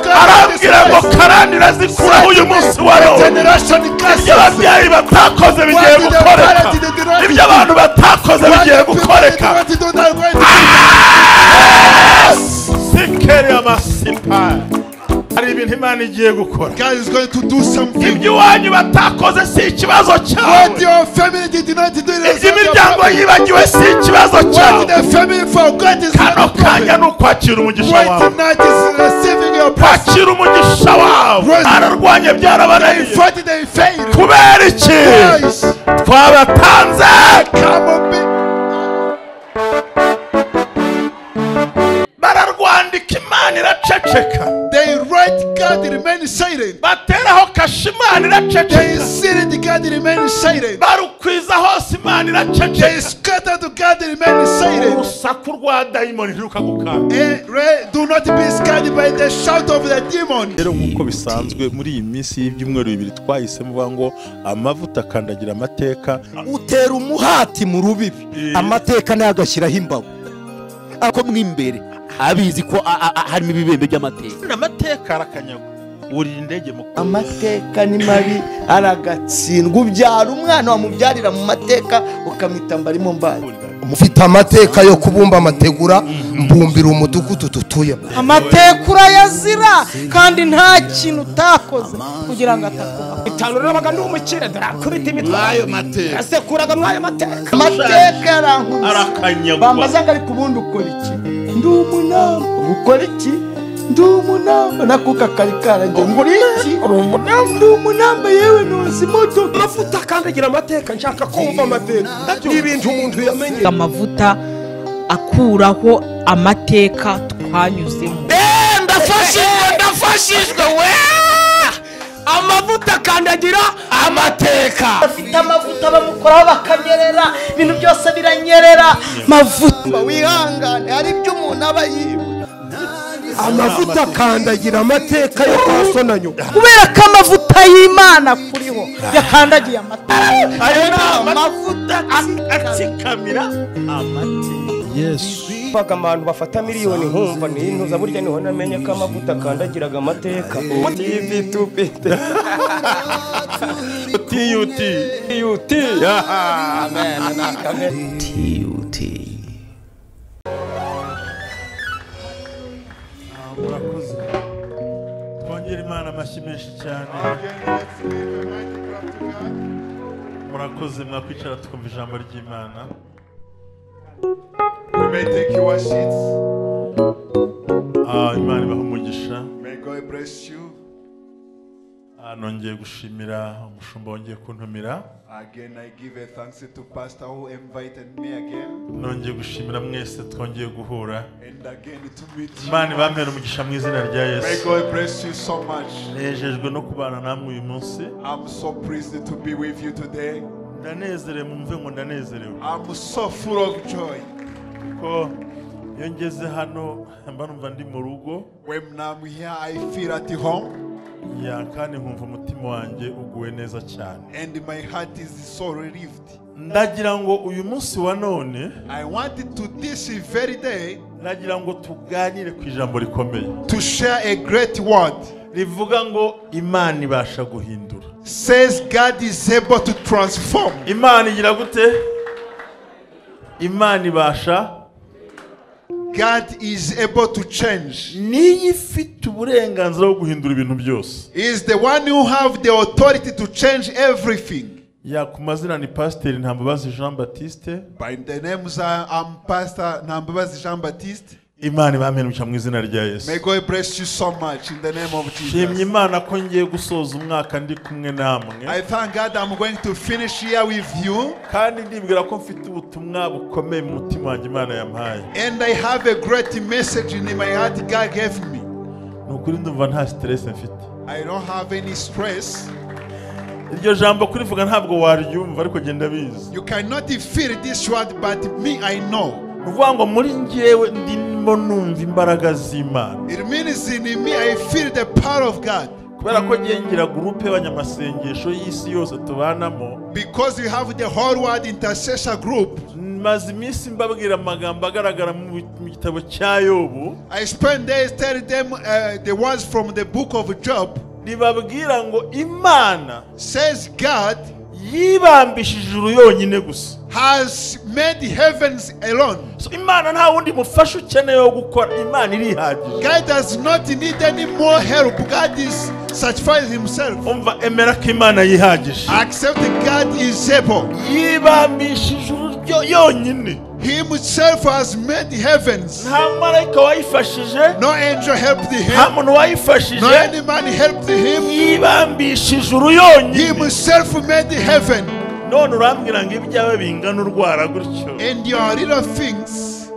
Arambwira ngo karandira zikuraho uyu munsi wa none. Ibyo ababyeyi batakoze bigiye gukoreka. Ibyo abantu batakoze bigiye gukoreka. Sikeri amasipa. Hari ibintu Imana igiye gukora. God is going to do something. Ibyo iwanyu batakoze si ikibazo cyawe. What your family did not do is Ibyo imiryango yibagiwe si ikibazo cyawe. What the family forgot is Kano not a kanya problem. ni ukwakira umugisha Right wawe. tonight is receiving your blessing. Kwakira umugisha wawe. Ararwanye byarabananiye. They fought, they failed. Kubera iki? Yes. Twabatanze. Come on, be. Bararwandika Imana iraceceka. They write God remain silent. Bateraho kashe Imana They iraceceka. seal God remain silent. Barukwiza hose Imana They iraceceka. scatter to God remain silent. Urusaku rwa dayimoni ntirukagukanga. Do not be scared by the shout of the demon. Rero nk'uko bisanzwe muri iyi minsi y'ibyumweru bibiri twahisemo uvuga ngo amavuta akandagira amateka. Utera umuhati mu rubibi, amateka nayo agashyiraho imbago. Ako mwimbere abizi ko harimo ibibembe by'amateka. Amateka arakanyagwa. Urira indege mu Amateka ni mabi aragatsindwa. Ubyara umwana wamubyarira mu mateka ukamwita mbarimo mbaye. Mufite amateka yo kubumba amategura, mbumbira umudugudu dutuyemo. Amateka urayazira kandi nta kintu utakoze kugira ngo atakuba. Itanu nabaga ndi umukire drakubita imitwe. Ayo mateka. Asekuraga mwayo mateka. Amateka yarankubise. Arakanyagwa. Bambaza ngo ariko ubundi ukora iki? Ndi umunamba. Ukora iki? Ndi umunamba. Nakuka kari karangiye. Ngo uri iki? Ndi umunamba yewe noza imodoka. Amavuta akandagira amateka, nshaka kumva amateka. Ni ibintu umuntu yamenye. Amavuta akuraho amateka twanyuzemo. Ndafashijwe, ndafashijwe we. Amavuta akandagira amateka. Afite amavuta bamukoraho bakanyerera, ibintu byose biranyerera. Mavuta wihangane, hari ibyo umuntu aba yibuka. Amavuta akandagira amateka yo kwa so na nyoko. Kubera ko amavuta y'Imana kuriho yakandagiye amateka. Ayo ni amavuta atsikamira amateka. Yesu. Baga abantu bafata miliyoni nkumva nintuza burya niho namenye ko amavuta akandagiraga amateka. TV 2 TUT TUT. Amen na TUT. Murakoze. Twongere Imana amashyi menshi cyane. Murakoze, mwakwicara tukumva ijambo ry'Imana. You may take your seats. Imana ibahe umugisha. May God bless you. Nongeye gushimira umushumba wongeye kuntumira. Again, I give a thanks to pastor who invited me again. Nongeye gushimira mwese twongeye guhura. And again to meet you. Imana ibampere umugisha mu izina rya Yesu. May God bless you so much. Nejejwe no kubana namwe uyu munsi. I'm so pleased to be with you today. Ndanezerewe, mumve ngo ndanezerewe. I'm so full of joy. Kuko iyo ngeze hano mba numva ndi mu rugo. When I'm here I feel at home. Ya kandi nkumva umutima wanjye uguwe neza cyane. And my heart is so relieved. Ndagira ngo uyu munsi wa none, I wanted to this very day, ndagira ngo tuganire ku ijambo rikomeye. To share a great word. Rivuga ngo Imana ibasha guhindura. Says God is able to transform. Imana igira gute? Imana ibasha. God is able to change. Niyo ifite uburenganzira bwo guhindura ibintu byose. Is the one who have the authority to change everything. Ya ku mazina ni Pastor Ntambabazi Jean Baptiste. By the names I'm Pastor Ntambabazi Jean Baptiste. Imana ibampere umugisha mu izina rya Yesu. May God bless you so much in the name of Jesus. Nshimye Imana ko ngiye gusoza umwaka ndi kumwe namwe. I thank God I'm going to finish here with you. Kandi ndibwira ko mfite ubutumwa bukomeye mu mutima wanjye Imana yampaye. And I have a great message in my heart God gave me. Nukuri ndumva nta stress mfite. I don't have any stress. Iryo jambo kurivuga ntabwo waryumva ariko genda bizi. You cannot feel this word but me I know. Uvuga ngo muri njyewe ndimo numva imbaraga z'Imana. It means in me I feel the power of God. Kubera ko ngira groupe y'abanyamasengesho y'isi yose tubanamo. Because we have the whole world intercessor group. Maze iminsi mbabwira amagambo agaragara mu gitabo cya Yobu. I spent days telling them the words from the book of Job. Ribabwira ngo Imana says God yibambishije ijuru yonyine gusa. Has made heavens alone. So Imana nta wundi mufasha ukeneye wo gukora, Imana irihagije. God does not need any more help. God is satisfied himself. Umva, emera ko Imana yihagije. Accept God is able. Yibambishije ijuru yonyine. Himself has made heavens. Nta marayika wayifashije. No angel helped him. Nta muntu wayifashije. No any man helped him. Yibambishije ijuru yonyine. Himself made heaven. None urambwira ngo ibyawe bingana urwara gutyo. And your little things.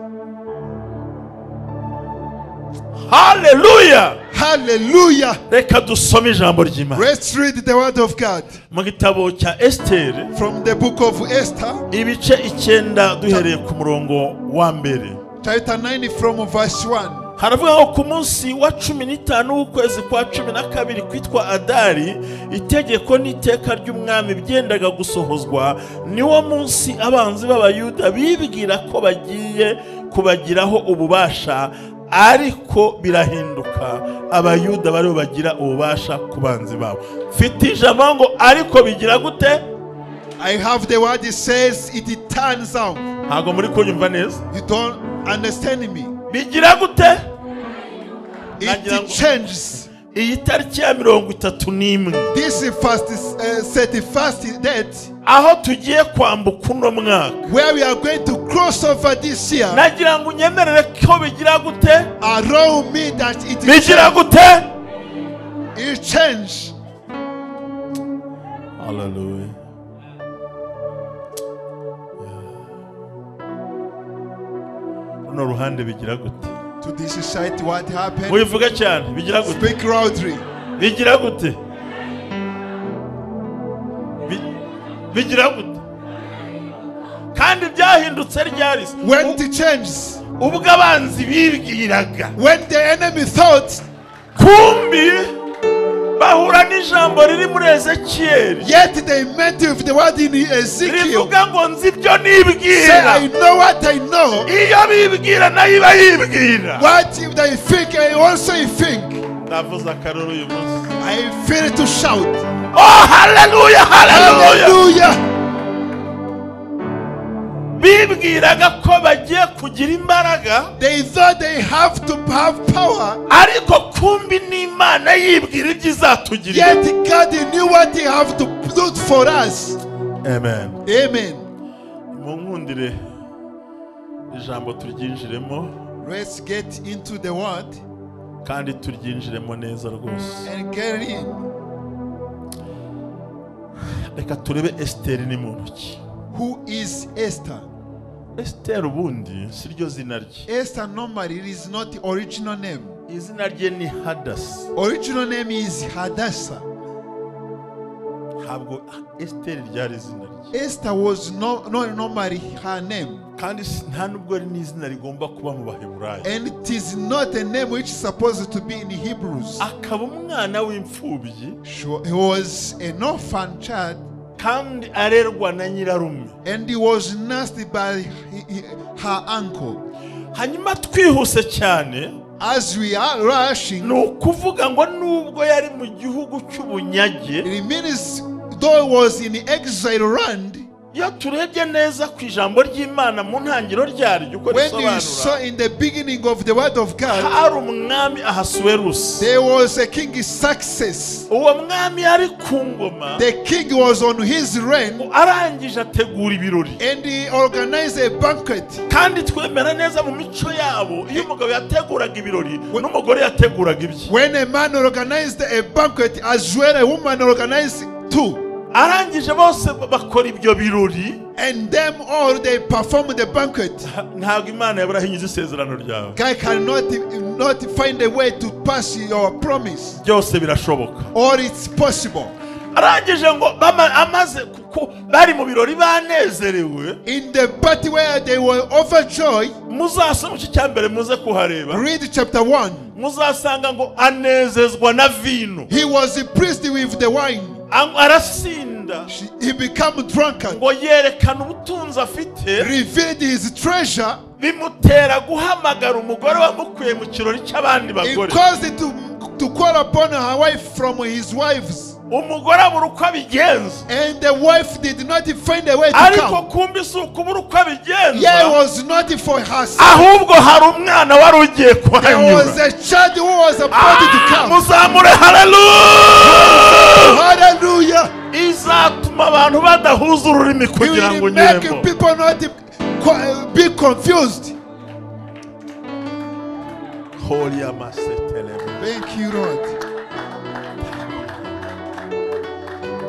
Hallelujah. Hallelujah. Reka dusome ijambo ry'Imana. Let's read the word of God. Mu gitabo cya Esther, from the book of Esther, ibice 9 duhereye ku murongo wa mbere. Chapter 9 from verse 1. Haravuga ngo ku munsi wa 15 w'ukwezi kwa 12 kwitwa Adari, itegeko n'iteka ry'umwami byendaga gusohozwa. Niwo munsi abanzi b'Abayuda bibwira ko bagiye kubagiraho ububasha, ariko birahinduka, Abayuda bari bagira ububasha ku banzi babo. Mfite ijambo ngo ariko bigira gute? I have the word, it says it turns out. Ntago muri kunyumva neza. You don't understand me. Bigira gute? It changes. Iyi tariki ya 31. This is first 31st date. Aho tugiye kwambuka uno mwaka. Where we are going to cross over this year. Nagira ngo unyemerere ko bigira gute? Allow me that it bigira gute? It change. Hallelujah. Runo ruhande bigira gute? To this side what happened? Mubivuga cyane, bigira gute? Speak loudly. Bigira gute? Bigira gute? Kandi byahindutse ryari? When it changes. Ubwo abanzi bibwiraga. When the enemy thought, kumbi bahura n'ijambo riri muri Ezekiel. Yet they met with the word in Ezekiel. Rivuga ngo nzi ibyo nibwira. Say, I know what I know. Iyo bibwira nayo iba yibwira. What if they think, I also think. Ndavuze akaruru uyu munsi. I feel to shout. Oh, hallelujah, hallelujah. Hallelujah. Bibwiraga ko bagiye kugira imbaraga. They thought they have to have power. Ariko kumbi n'Imana yibwira ibyo izatugirira. Yet God knew what he have to do for us. Amen. Amen. Munkundire ijambo turyinjiremo. Let's get into the word. Kandi turyinjiremo neza rwose. And get in. Reka turebe Esther ni muntu ki. Who is Esther? Esther ubundi siryo zina rye. Esther normally is not the original name. Izina rye ni Hadassah. Original name is Hadassah. Ntabwo Esther ryari izina rye. Esther was not normally her name. Kandi nta nubwo ari n'izina rigomba kuba mu Baheburayo. And it is not a name which is supposed to be in Hebrews. Akaba umwana w'imfubyi. Sure, he was an orphan child. Kandi arerwa na nyirarume. And he was nursed by her uncle. Hanyuma twihuse cyane. As we are rushing, ni ukuvuga ngo nubwo yari mu gihugu cy'ubunyage, it means though he was in exile land, iyo turebye neza ku ijambo ry'Imana mu ntangiriro ryaryo uko when you saw risobanura, in the beginning of the word of God, hari umwami Ahasuwerusi. there was a king success. Uwo mwami yari ku ngoma. The king was on his reign. Arangije ategura ibirori. And he organized a banquet. Kandi twemera neza mu mico yabo, iyo umugabo yateguraga ibirori n'umugore yateguraga ibye. When a man organized a banquet, as well a woman organized too. Arangije bose bakora ibyo birori. And them all they performed the banquet. Ntabwo Imana yaburahinyuza isezerano ryawe. God cannot not find a way to pass your promise. Byose birashoboka. Or it's possible. Arangije ngo amaze bari mu birori banezerewe. In the party where they were overjoyed. Muzasoma igice cya mbere muze kuhareba. Read chapter 1. Muzasanga ngo anezezwa na vino. He was pleased with the wine. Arasinda. Agasinda. He became drunkard. Ngo yerekana ubutunzi afite. Revealed his treasure. Bimutera guhamagara umugore wamukuye mu kirori cy'abandi bagore. It caused it to call upon her wife from his wives. Umugore abura uko abigenza. And the wife did not find a way to ariko come. Kumbi si ukubura uko abigenza. Yeah, it was not for herself. Ahubwo hari umwana wari ugiye There was kuhanyura. a child who was about to come. Muzamure haleluya. Hallelujah. Izatuma abantu badahuza ururimi He kugira ngo will make unyuremo. people not be confused. Thank you, Lord.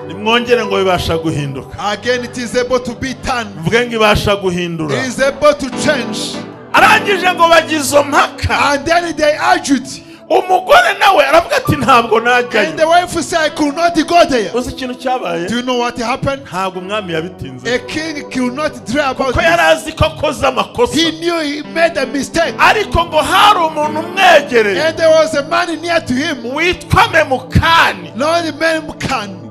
Nimwongere ngo bibasha guhinduka. Again, it is able to be turned. Mvuge ngo ibasha guhindura. It is able to change. Arangije ngo bagize mpaka. And then they argued. Umugore nawe aravuga ati ntabwo najyayo. And the wife said, I could not go there. Uzi ikintu cyabaye? Do you know what happened? Ntabwo umwami yabitinze. A king could not dream about Kuko yari this. azi ko akoze amakosa. He knew he made a mistake. Ariko ngo hari umuntu umwegereye. And there was a man near to him. Witwa Memukani. Lord Memukan.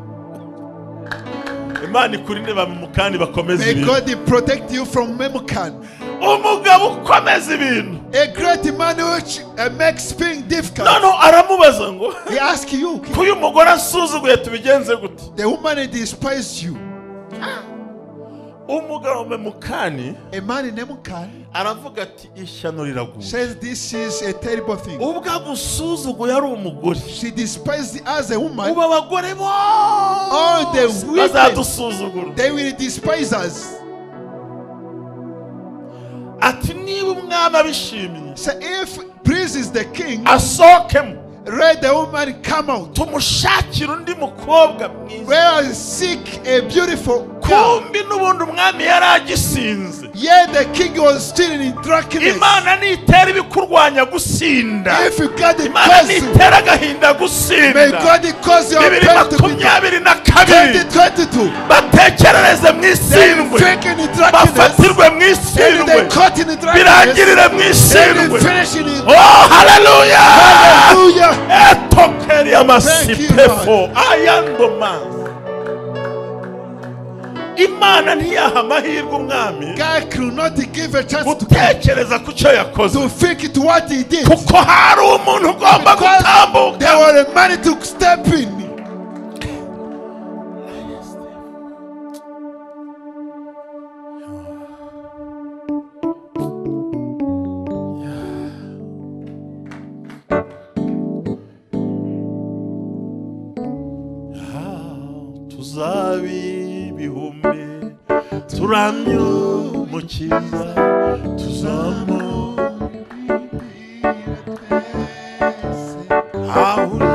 Imana ikurinde ba Memukani bakomeza May ibintu. God protect you from Memukan. Umugabo ukomeza ibintu. A great man which makes things difficult. Noneho aramubaza ngo He asked you, ko uyu mugore asuzuguye tubigenze gute? the woman despised you. Umugabo Memukani A man in Memukan aravuga ati ishyano riraguye. says this is a terrible thing. Ubwo agusuzuguye ari umugore. She despised as a woman. Ubu abagore All the bose women, bazadusuzugura. they will despise us. Ati niba umwami abishimye So if pleases the king, asohokemo let the woman come out. tumushakire undi mukobwa mwiza. Where seek a beautiful girl. Kumbi n'ubundi umwami yari agisinze. Yet the king was still in drunkenness. Imana nitera ibikurwanya gusinda. If God Imana cause you, nitera agahinda may gusinda. God cause your Bibiri pain to be 22 2022. batekerereze mu They isindwe. drink in drunkenness. Bafatirwe mu And they isindwe. caught in drunkenness. Birangirire mu And isindwe. they finish in Oh, hallelujah! Hallelujah. Etokeri amasipefo ayando mazi. Imana ntiyaha amahirwe umwami God could not give a chance to gutekereza ku cyo yakoze. to think to what he did. Kuko hari umuntu ugomba Because gutambuka. there were a man to step in. Tuzabi ibihumbi turamye umukiza tuzamu aho uri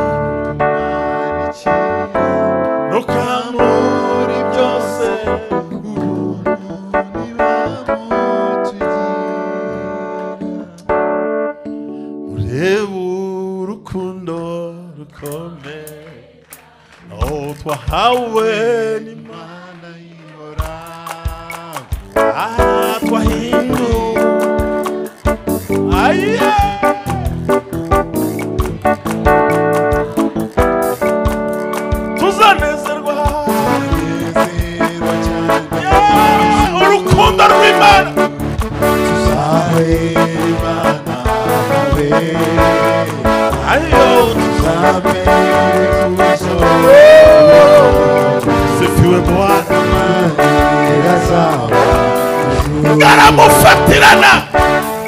nukamuri byose urebe urukundo rukomeye Oh, twahawe n'Imana ihoraho. Ah, twahinduwe. Aye. Tuzanezerwa. Yeah, urukundo rw'Imana. Ayo, sifiwe Bwana. Aramufatirana.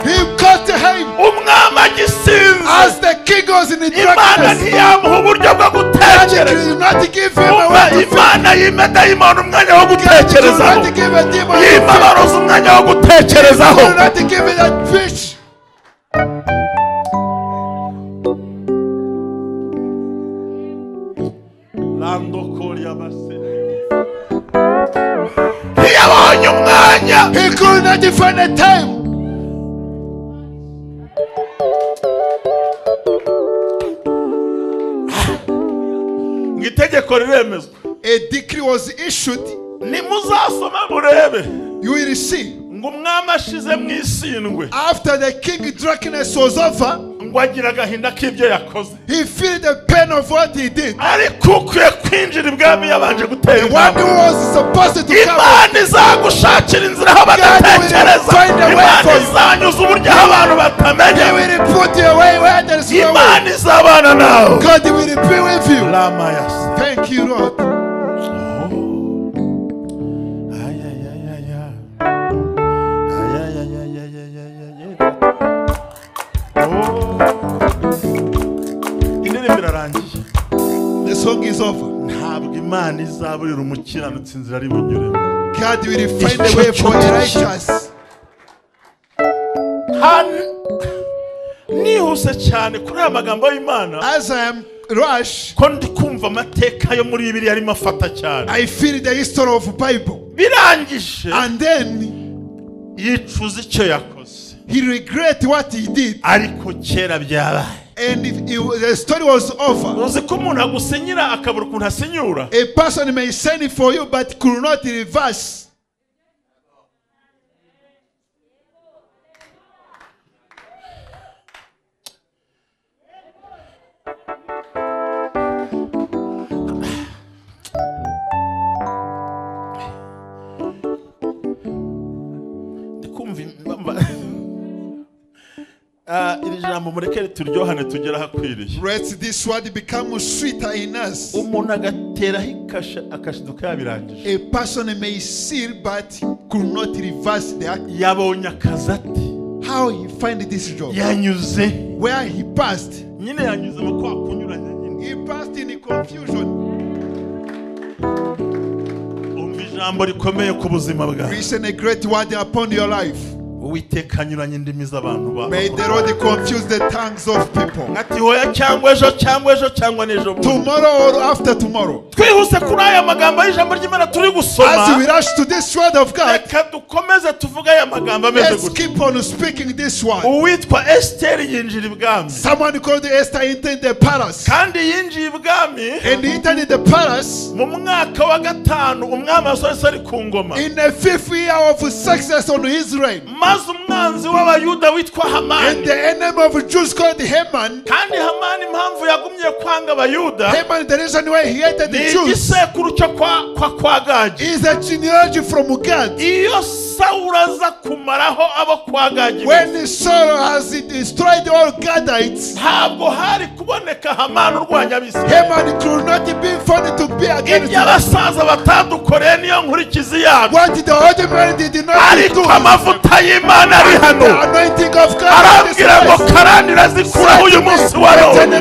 He caught him Umwami agisinze. as the king was in the Imana drunkenness. ntiyamuha uburyo bwo God gutekereza. did not give him a Umva, way to think. Imana yima dayimoni umwanya wo God did gutekerezaho. not give a demon to Yima think. abarozi umwanya wo gutekerezaho. Did not give him that fish. Ntiyabonye umwanya. He could not find a time. Ngo itegeko riremezwa. A decree was issued. Nimuzasoma murebe. You will see. Ngo umwami ashize mu isindwe. After the king drunkenness was over, Ngo agira agahinda k'ibyo yakoze. He feel the pain of what he did. Ariko ukwiye kwinjira ibwami yabanje gutera The one who intambwe. Was supposed to come. Imana izagushakira inzira aho badatekereza. Find a way Imana for you. izanyuza uburyo aho abantu batamenya. He will put you away where there is no way. Imana izabana nawe. God will be with you. Lama yasi. Thank you, Lord. Ay, ay, ay, ay, ay. Ay, ay, ay, ay, ay, ay, ay, ay, ay. Oh. Indirimbo irarangiye. The song is over. Ntabwo Imana izaburira umukiranutsi inzira ari bunyuremo. God will find a way for the righteous. Nihuse cyane kuri aya magambo y'Imana. As I am rush, ko ndi kumva amateka yo muri Bibiliya arimo afata cyane. I feel the history of Bible. Birangije And then yicuza icyo yakoze. He regret what he did. Ariko kera byabaye. And if the story was over. Uzi ko umuntu agusinyira akabura ukuntu asinyura. A person may sign it for you but could not reverse. Ndikumva iri jambo mureke turyohane tugere ahakwiriye. Let this word become sweeter in us. Umuntu agateraho ikasha akashiduka yabirangije. A person may seal but could not reverse the act. Yabonye akazi ate? How he find this job? Yanyuze. Where he passed? Nyine yanyuze mu kwa kunyuranya nyine. He passed in confusion. Umva ijambo rikomeye ku buzima bwawe. Listen a great word upon your life. Uwiteka anyuranye indimi z'abantu ba. May the Lord confuse the tongues of people. Ati hoya cyangwa ejo cyangwa ejo cyangwa n'ejo bundi. Tomorrow or after tomorrow. Twihuse kuri aya magambo y'ijambo ry'Imana turi gusoma. As we rush to this word of God, reka dukomeze tuvuge aya magambo ameze let's gutya. Keep on speaking this word. Uwitwa Esther yinjira ibwami. Someone called Esther entered the palace. Kandi yinjiye ibwami. And he entered the palace. Mu mwaka wa gatanu umwami Ahasuerus ari ku ngoma. In the fifth year of success on his reign. Maze umwanzi w'Abayuda witwa Hamani. And the enemy of Jews called Haman. Kandi Hamani impamvu yagumye kwanga Abayuda. Haman, the reason why he hated the Jews. Igisekuru cyo kwa Gagi. Is a genealogy from Gad. Iyo Sawuli aza kumaraho abo kwa Gagi. When Saul has destroyed all Gadites, ntabwo hari kuboneka Hamani urwanya Abisirayeli. Haman could not be found to be against. Ibyo abasaza batadukoreye niyo nkurikizi yacu. What the old man did not do. Ariko amavuta y'Imana ari hano. The anointing of God. Arambwira ngo karandira zikuraho uyu munsi wa none.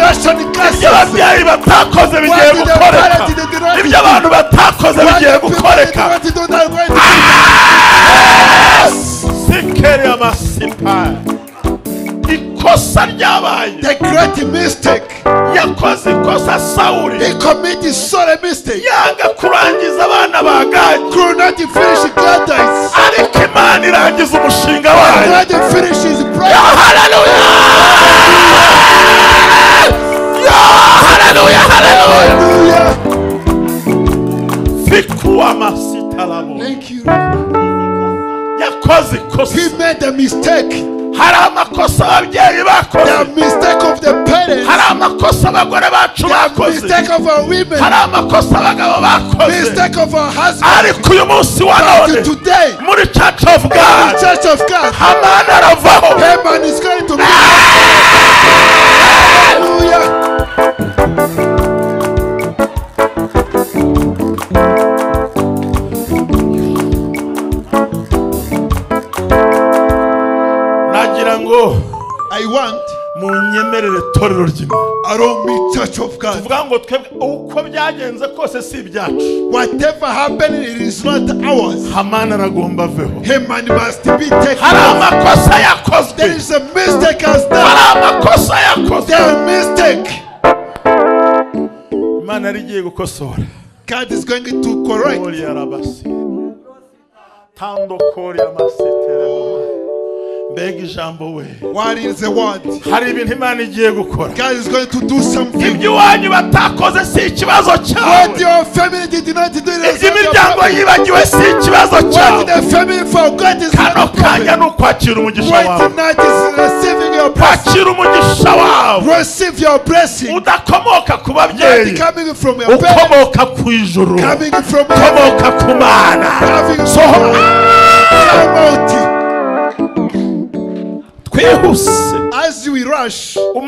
Ibyo ababyeyi batakoze bigiye gukoreka. Ibyo abantu batakoze bigiye gukoreka. Sikeri amasipa. Ikosa ryabaye. The great mistake. Yakoze ikosa Sawuli. He committed such a mistake. Yanga kurangiza abana ba Gadi. Could not finish Gadites. Ariko Imana irangiza umushinga wayo. God finish his prayer. Hallelujah! Hallelujah! Hallelujah! Fikuwa masitalabo. Thank you. Yakoze ikosa. He made a mistake. Hari amakosa ababyeyi bakoze. The mistake of the parents. Hari amakosa abagore bacu bakoze. The mistake of our women. Hari amakosa abagabo bakoze. Mistake of our husbands. Ariko uyu munsi wa none. Today, muri Church of God. Church of God. Hamani aravaho. Haman is going to be. Hallelujah. I want munyemerere torero ry'Imana. Aromi Church of God. Tuvuga ngo twebwe uko byagenze kose si ibyacu. Whatever happened, it is not ours. Hamani aragomba aveho. Haman must be taken. Hari amakosa yakozwe. There is a mistake has done. Hari amakosa yakozwe. There is a mistake. Imana yari igiye gukosora. God is going to correct. Tando kori amaseterebo. Mbega ijambo we. What is the word? Hari ibintu Imana igiye gukora. God is going to do something. Ibyo iwanyu batakoze si ikibazo cyawe. What your family did not do is Ibyo imiryango yibagiwe si ikibazo cyawe. What the family forgot is Kano kanya ni ukwakira umugisha wawe. Right now is receiving your blessing. Kwakira umugisha wawe. Receive your blessing. Udakomoka ku babyeyi. Not coming from your parents. Ukomoka ku ijuru. Coming from heaven. Ukomoka ku Mana. Coming Sohoka. Come out. Twihuse. As we rush, ngo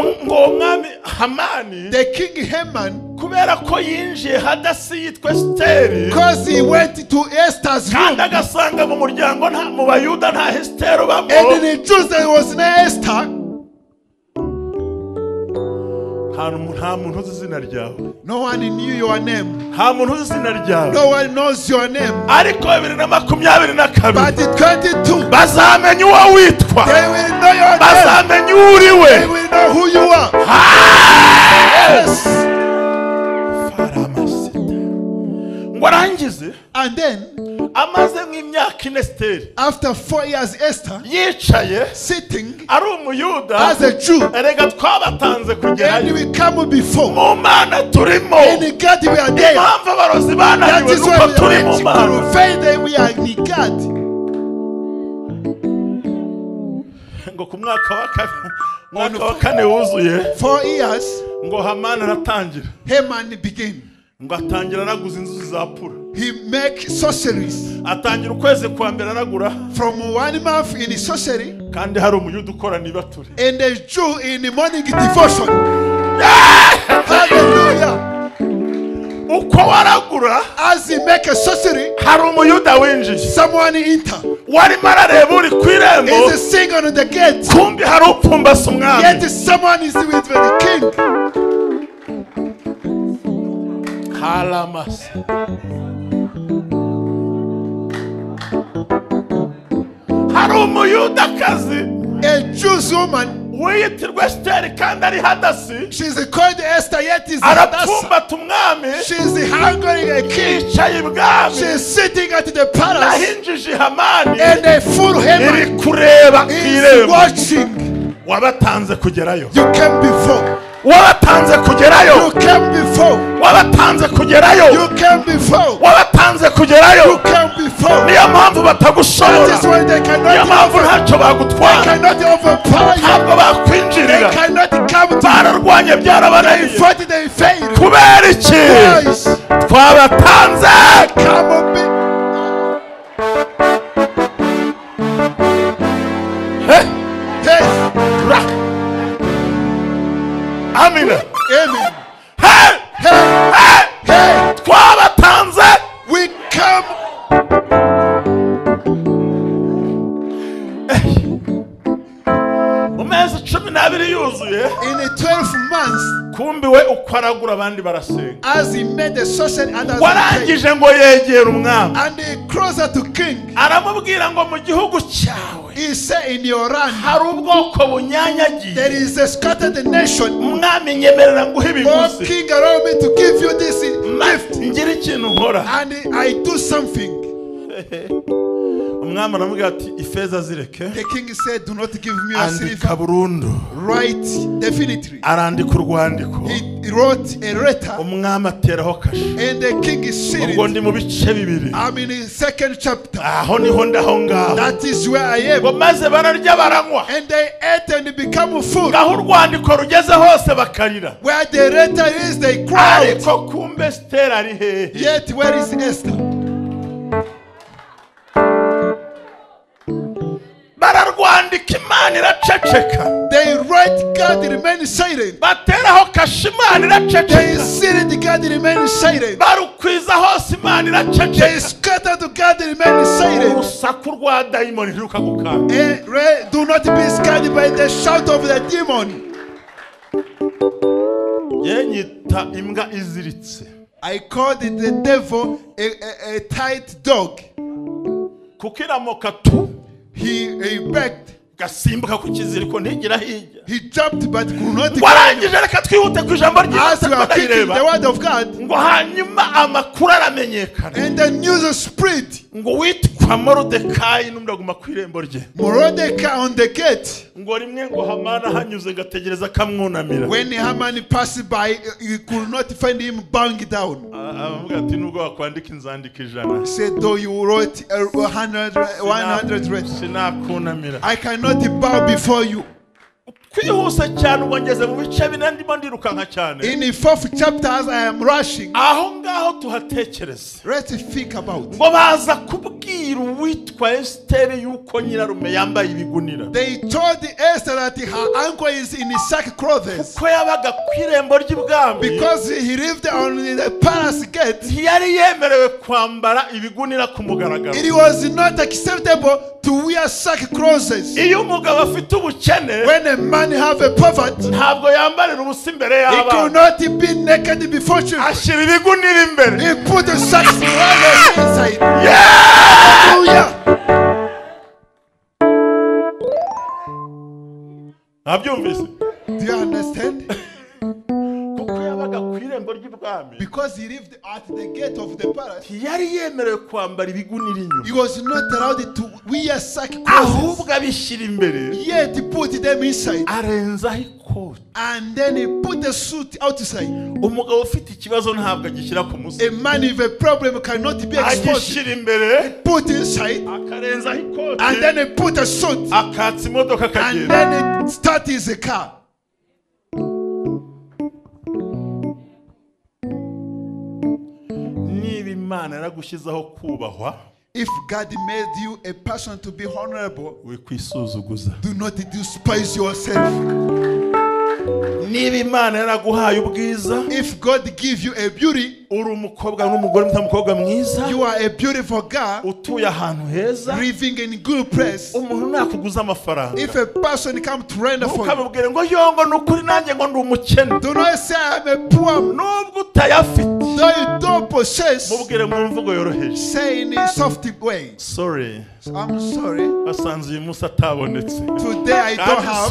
umwami Hamani, the king Haman, kubera ko yinjiye Hadasi yitwa Esiteri, because he went to Esther's room, kandi agasanga mu muryango nta mu Bayuda nta Esiteri ubamo, and in the Jews there was no Esther. Nta muntu uzi izina ryawe. No one knew your name. Nta muntu uzi izina ryawe. No one knows your name. Ariko 2022, But in 22, bazamenya uwo witwa. they will know your name. Bazamenya uwo uri we. They will know who you are. Yes. Faramasita. Ngo arangize. And then, amaze nk'imyaka ine Esiteri, after 4 years, Esther, yicaye, sitting ari umuyuda, as a Jew, erega twabatanze kugerayo, and we come before. Mu Mana turimo. In God we are there. Impamvu abarozi That bananiwe is nuko why we turi mu are Mana. faith we are in God. Ngo ku mwaka wa kane wuzuye, 4 years, ngo Hamani aratangira. Haman began. Ngo atangira araguza inzuzi za Pura. He make sorceries. Atangira ukwezi kwa mbere aragura. From 1 month in sorcery. Kandi hari umuyuda ukora nibature. And a Jew in the morning devotion. Hallelujah. Uko waragura, as he make a sorcery, hari umuyuda winjiye. Someone enter. Warimo arareba uri ku irembo. Is a singer on the gate. Kumbi hari upfumbase umwami. Yet someone is with the king. Haramasa. Hari umuyudakazi, a Jewish woman, wiyitirwa Esiteri kandi ari Hadasi. She's called Esther, yet is Hadassah. Arapfumbata umwami. She's hungering a king. Yicaye ibwami. She's sitting at the palace. Nahinjije Hamani. And a full Haman iri kureba ku is irembo. watching. Wabatanze kugerayo. You came before. Wabatanze kugerayo. You came before. Wabatanze kugerayo. You came before. Wabatanze kugerayo. You came before. Niyo mpamvu batagushobora. That is why they cannot. Niyo mpamvu ntacyo bagutwara. They cannot overpower you. Ntabwo bakwinjirira. They cannot come to you. Bararwanye byarabananiye. They fought, they failed. Kubera iki? Twabatanze. Come on, Hey. Hey. Amina. Amen. Hey! Hey! Hey! Hey! Twabatanze. We come. Mu mezi 12 yuzuye, in the 12 months, kumbi we uko aragura abandi barasenga. As he made the sorcery and as warangije ngo yegera umwami. And he closer to king. Aramubwira ngo mu gihugu cyawe, he said in your land, hari ubwoko bunyanyagiye. There is a scattered nation. Umwami nyemerera nguhe ibiguzi. Oh king, allow me to give you this gift. Ngira ikintu nkora. And I do something. Umwami aramubwira ati ifeza zireke. The king said, do not give me a silver. Andika burundu. Write definitely. Arandika urwandiko. He wrote a letter. Umwami ateraho kashe. And the king is seated. Ubwo ndi mu bice bibiri. I'm in the second chapter. Aho niho ndaho ngaho. That is where I am. Ngo maze bararya baranywa. And they ate and become full. Aho urwandiko rugeze hose bakarira. Where the letter is, they cried. Ariko kumbe Esther ari hehe? Yet where is Esther? Bararwandika Imana iraceceka. They write, God remain silent. Bateraho kashe Imana iraceceka. They sealed, God remain silent. Barukwiza hose Imana iraceceka. They scattered, God remain silent. Urusaku rwa dayimoni ntirukagukanga. Do not be scared by the shout of the demon. Yenyita imbwa iziritse. I called the devil a tight dog. Kuko iramoka tu. He begged. Gasimbuka ku kiziriko ntigira hirya. He jumped but could not. Warangije reka twihute ku ijambo As we are picking the word of God, ngo hanyuma amakuru aramenyekana. And the news spread. Ngo witwa Moridekayi n'umuraguma ku irembo rye. Mordecai on the gate. Ngo rimwe ngo Hamani ahanyuze ngategereza akamwunamira. When Haman passed by, he could not find him bowing down. Aravuga ati nubwo wakwandika inzandiko 100. He said, though you wrote 100 letters, sinakunamira. I cannot bow before you. Kwihuse cyane ubwo ngeze mu bice bine ndimo ndirukanka cyane. In the fourth chapter, as I am rushing, aho ngaho tuhatekereze. Let's think about. Ngo baza kubwira uwitwa Esiteri yuko nyirarume yambaye ibigunira. They told Esther that her uncle is in sackcloth. Kuko yabaga ku irembo ry'ibwami. Because he lived on the palace gate. Ntiyari yemerewe kwambara ibigunira ku mugaragaro. It was not acceptable to wear sackcloth. Iyo umugabo afite ubukene, when a man have a poverty, ntabwo yambarira ubusa imbere y'abana. He could not be naked before children. Ashyira ibigunira imbere. He put the sackcloth inside. Yeah! Hallelujah! Ntabyumvise? Do you understand? Kuko yabaga ku irembo ry'ibwami. Because he lived at the gate of the palace. Ntiyari yemerewe kwambara ibigunira inyuma. He was not allowed to wear sackcloth. Ahubwo abishyira imbere. Yet he put them inside. Arenzaho ikoti. And then he put the suit outside. Umugabo ufite ikibazo ntabwo agishyira ku musego. A man with a problem cannot be exposed. Agishyira imbere. He put inside. Akarenzaho ikoti. And then he put a suit. Akatsa imodoka akagenda. And then he starts his car. Niba Imana yaragushyizeho kubahwa, if God made you a person to be honorable, wikwisuzuguza. Do not despise yourself. Niba Imana yaraguhaye ubwiza, if God give you a beauty, uri umukobwa n'umugore mukobwa mwiza, you are a beautiful girl, utuye ahantu heza, living in good place. Umuntu nakuguza amafaranga, if a person come to rent for you, ukamubwira ngo yongo nukuri nanjye ngo ndi umukene, do not say I am a poor. Nubwo utayafite, though you don't possess, mubwire mu mvugo yoroheje, say in a soft way, sorry, I'm sorry, basanze uyu munsi atabonetse, today I don't have.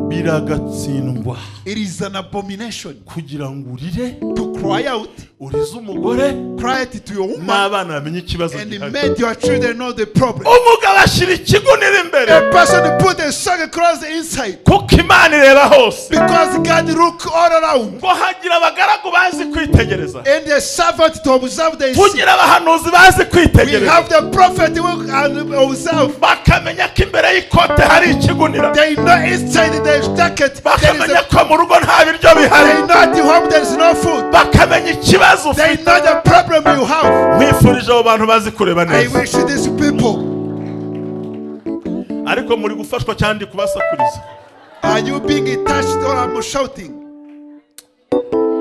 Biragatsindwa. It is an abomination. Kugira ngo urire, to cry out, urize umugore, cry to your woman, n'abana bamenye ikibazo and gihari. made your children know the problem. Umugabo ashyira ikigunira imbere. A person put a sackcloth inside. Kuko Imana ireba hose. Because God look all around. Ngo hagira abagaragu bazi kwitegereza. And the servant to observe the. Tugira abahanuzi bazi kwitegereza. We have the prophet who can observe. Bakamenya ko imbere y'ikote hari ikigunira. They know inside the jacket. Bakamenya ko mu rugo nta biryo bihari. They know at the home there is no food. Bakamenya ikibazo ufite. They know the problem you have. Nkwifurije abo bantu bazi kureba neza. I wish these people. Ariko muri gufashwa cyane kubasakuriza. Are you being touched or I'm shouting?